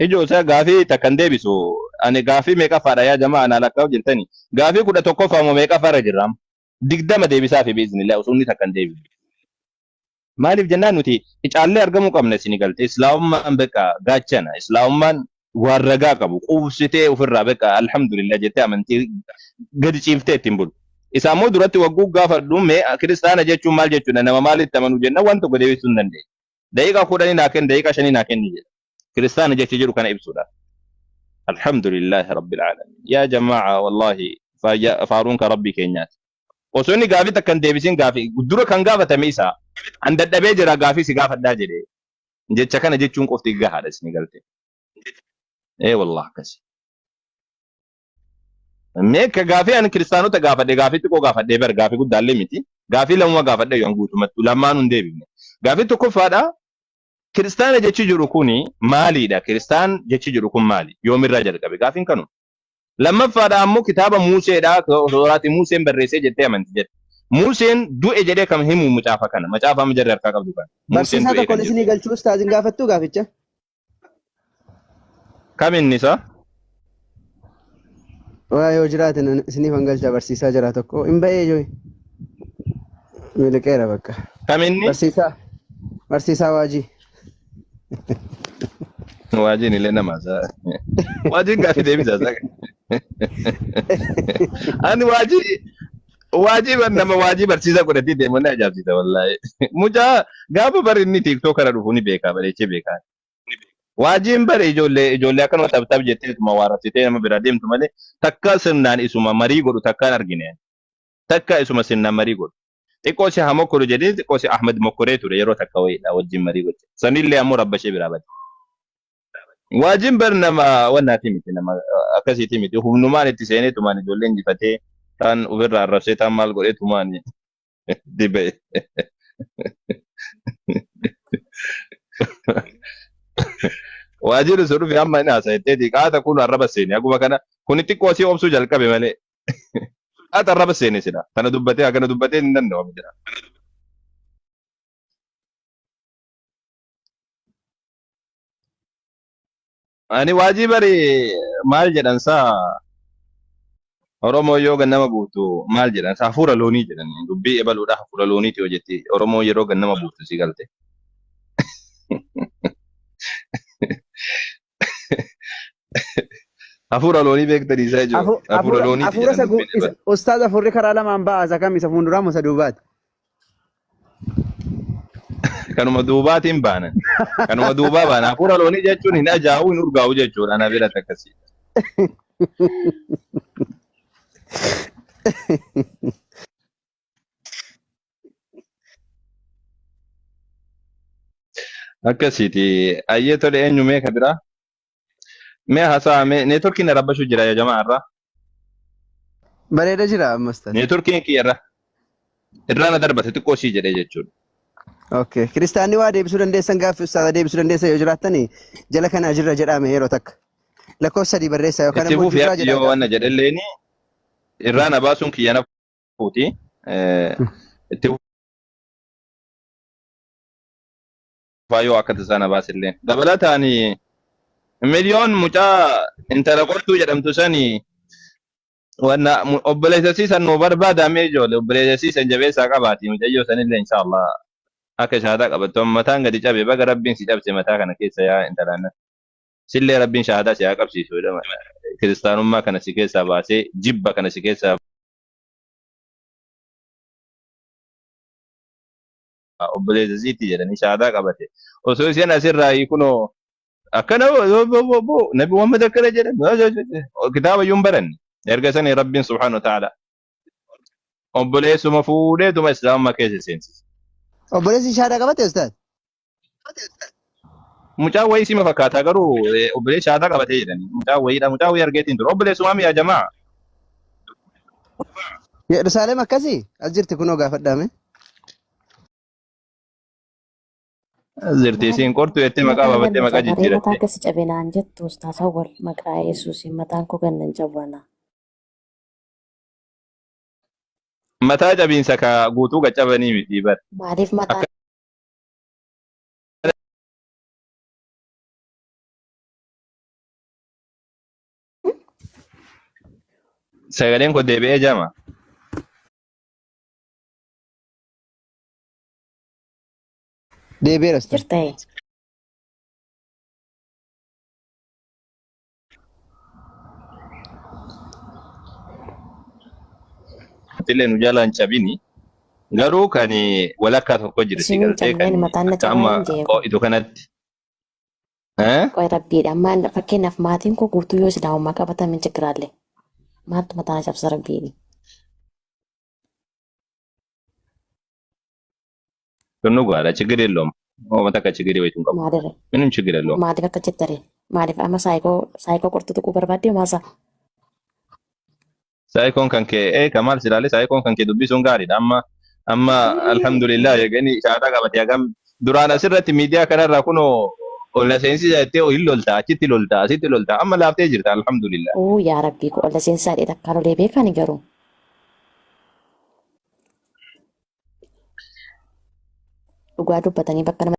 [SPEAKER 4] Ijoo isaa gaafii takka hin deebisu. Ani gaafii meeqaffaadha yaa jamaa anaa lakkaa'u jirtani. Gaafii 11ffaa moo meeqaffaarra jirra amma? 20 deebisaa fi biiznillah osoo inni takka hin deebine. Maaliif jennaan nuti caallee argamuu qabna isin galte. Islaamummaan beqa gaachana. Islaamummaan waan ragaa qabu quubsitee ofirraa beqa alhamdulillah jettee amantii gadi ciiftee ittiin bulu. Isa ammoo duratti wagguu gaafadhu mee kiristaana jechuun maal jechuudha nama maalitti amanu jenna waan tokko deebisuu hin dandeenye. Daqiiqaa 10 naa kenni daqiiqaa 5 naa kenni jedha. Kiristaana jecha jedhu kana ibsuudhaaf. Alhamdulillahi rabbil aalamiin. Yaa jamaa'a wallaahi faaruun kan rabbii keenyaati. Osoo inni gaafii takka hin deebisin gaafii dura kan gaafatame isa an dadhabee jira gaafii si gaafadhaa jedhe jecha kana jechuun qofti gahaadha isin galte. Ee wallah akkasi. Mee ka gaafii ani kiristaanota gaafadhe gaafii xiqqoo gaafadhee bar gaafii guddaallee miti. Gaafii lamuma gaafadhe yoon guutumattu lamaan hin deebifne. Gaafii tokkoffaadha kiristaana jechi jiru kuni maaliidha? Kiristaan jechi jiru kun maali? Yoomirraa jalqabe? Gaafiin kanuma. Lammaffaadha ammoo kitaaba Museedha Tooraati Museen barreessee jettee amanti jedhe. Museen du'e jedhee kan himu macaafa kana macaafa amma jarri harkaa qabdu kana. Museen
[SPEAKER 6] Barsiisaa
[SPEAKER 4] du'e
[SPEAKER 6] tokkoon
[SPEAKER 4] kan jedhu.
[SPEAKER 6] isinii galchuu ustaaz hin gaafattuu gaaficha?
[SPEAKER 4] Kam inni isaa?
[SPEAKER 6] Waa yoo jiraate isiniif han galcha barsiisaa jira tokko. Hin ba'ee yoo miliqeera bakka.
[SPEAKER 4] Kam inni?
[SPEAKER 6] Barsiisaa barsiisaa waajii.
[SPEAKER 4] Waajiin illee nama isaa. Waajiin gaafii deebisaa isaa. Ani waajii waajii bar nama waajii barsiisaa godhatee deemu na ajaa'ibsiisa wallaahi. Mucaa gaafa bar inni tiiktook kana dhufu ni beekaa bareechee beekaa. Waajiin bare ijoollee ijoollee akkanuma tab tab jettee isuma waarabsitee nama biraa deemtu malee takka sirnaan isuma marii godhu takkaan argine. Takka isuma sinnaan marii godhu. Xiqqoo si haa mokkoru jedhee xiqqoo si Ahmed mokkoree ture yeroo takka wayiidha wajjin marii goche. Sanillee ammoo rabbashee biraa bade. Waajin bar nama wannaati miti, nama akkasiiti miti. Humnumaan itti seenee tumaan ijoollee injifatee, taan ofirraa arrabsee, taan maal godhee tumaan itti ba'e. Waajin osoo dhufe amma inni haasa'etteeti qaata kun arraba seene akkuma kana kuni xiqqoo si obsuu jalqabe malee. Qaata arraba seene sila. Kana dubbatee akkana dubbatee hin danda'amu jira. Ani waajii bari maal jedhan saa, Oromoo yoo gannama buutu maal jedhan saa, hafuura loonii jedhan, dubbii ebaluudha hafuura looniiti yoo jetti Oromoo yeroo gannama buutu si galte. Hafuura loonii beektanii isaa ijoo hafuura looniiti
[SPEAKER 6] Hafuura
[SPEAKER 4] jedhan
[SPEAKER 6] isa
[SPEAKER 4] dubbiin ebalu.
[SPEAKER 6] Ustaaz, hafuurri karaa lamaan ba'a, isa kam, isa fuulduraa moo isa duubaati?
[SPEAKER 4] Kanuma duubaatiin baanan. Kanuma duubaa baanan. Hafuura loonii jechuun hin ajaa'u, hin urgaa'u jechuudha. Ana biratti akkasii. Akkasiiti. Ayyee, tole, eenyu mee ka biraa? Mee haasaa mee, neetworkiin na rabbashuu jira yaa jamaa irraa.
[SPEAKER 6] Bareeda jira amma, ustaaz.
[SPEAKER 4] Neetworkiin kiyya irra. Irraa na darbate xiqqoo sii jedhee jechuudha.
[SPEAKER 6] Okay. Kiristaanni waa deebisuu dandeessan, gaaffii ustaaza deebisuu dandeessan yoo jiraattani, jala kana jirra jedhame yeroo takka. Lakkoofsa 3 barreessaa yookaan
[SPEAKER 4] Itti
[SPEAKER 6] immoo
[SPEAKER 4] fufi
[SPEAKER 6] jirraa
[SPEAKER 4] abdi
[SPEAKER 6] jedhaa
[SPEAKER 4] yoo wanna
[SPEAKER 6] gaaffii.
[SPEAKER 4] jedhelleeni irraa na baasuun kiyya na fuuti. Itti fufaa yoo akka tasaa na baasillee. Dabalataan miliyoon mucaa intala qortuu jedhamtu sani wanna obboleessa siisan nuu barbaadamee, ijoole obboleessa siisan jabeessaa qabaati, mucayyoo sanillee inshaallah akka shahaadaa qabattu. Amma mataan gadi cabe, baga rabbiin si cabse mataa kana keessa yaa intalaan, sillee rabbiin shahaadaa si haa qabsiisu jedhama, kiristaanummaa kana si keessaa baasee, jibba kana si keessaa obboleessa siitti jedhanii shahaadaa qabate osoo isheen asirraa kunoo akkana Nabi Muhammad akkana jedhan kitaaba iyyuu hin baranne. Erga sanii rabbiin subhaanahu wa ta'ala obboleessuma fuudheetuma islaamummaa keessa seensise.
[SPEAKER 6] Obboleessi shahaadaa qabate, ustaaz?
[SPEAKER 4] Mucaan wayii sima fakkaataa garuu obboleessi shahaadaa qabatee jedhani. Mucaan wayiidha. Mucaan wayii argeetiin ture. Obboleessumaa mi'a jamaa.
[SPEAKER 6] Yerusaalem akkasii as jirti kunoo gaafadhaame.
[SPEAKER 4] Zirtii isiin qortu jettee maqaa
[SPEAKER 7] Mataan
[SPEAKER 4] baafattee
[SPEAKER 7] ganna
[SPEAKER 4] maqaa
[SPEAKER 7] cabaree mataa
[SPEAKER 4] jijjiiratte.
[SPEAKER 7] akkasi cabe naan jettu, Ustaaz Awwal, maqaa Yesuusiin mataan koo ganna hin cabu ana.
[SPEAKER 4] Mataa cabiinsa ka guutuu qaccabanii miti bar.
[SPEAKER 7] Maaliif mataan
[SPEAKER 4] Akka sagaleen koo deebi'ee jama.
[SPEAKER 6] Deebi'eera, ustaaz.
[SPEAKER 7] Jirta ee?
[SPEAKER 4] Illee nu jala hin cabini. Garuu kan walakkaa tokko jira si
[SPEAKER 7] Isin hin
[SPEAKER 4] galtee
[SPEAKER 7] cabneen
[SPEAKER 4] kan
[SPEAKER 7] mataan na
[SPEAKER 4] akka
[SPEAKER 7] cabaa
[SPEAKER 4] amma
[SPEAKER 7] hin jee kun.
[SPEAKER 4] ho'itu kanatti. Eh?
[SPEAKER 7] Qoy rabbiidha. Amma fakkeenyaaf maatiin koo guutuu yoo islaamummaa qabatan min chigiraalle. Maaltu mataa na cabsa rabbiini?
[SPEAKER 4] Kun dhugaadha. Chigir የለውም. Uummata akka chigirii wayitu hin qabu.
[SPEAKER 7] Maalirra?
[SPEAKER 4] ምንም ችግር የለውም.
[SPEAKER 7] Maaliif akka jettare? Maaliif amma saayikoo qortu tuquu barbaaddee maasa?
[SPEAKER 4] Saayikoon kan kee kamaal silaalee saayikoon kan kee dubbisuun gaariidha. Amma alhamdulillah eeganii shaadaa qabate hagam duraan asirratti miidiyaa kanarraa kunoo ol na seensisa jettee hin lolta, achitti lolta, asitti lolta, amma laaftee jirta alhamdulillah.
[SPEAKER 7] Oo yaa rabbii ko, olla seensaa dhee takkaa lolee beekani garuu. Dhugaa dubbatanii bakka nama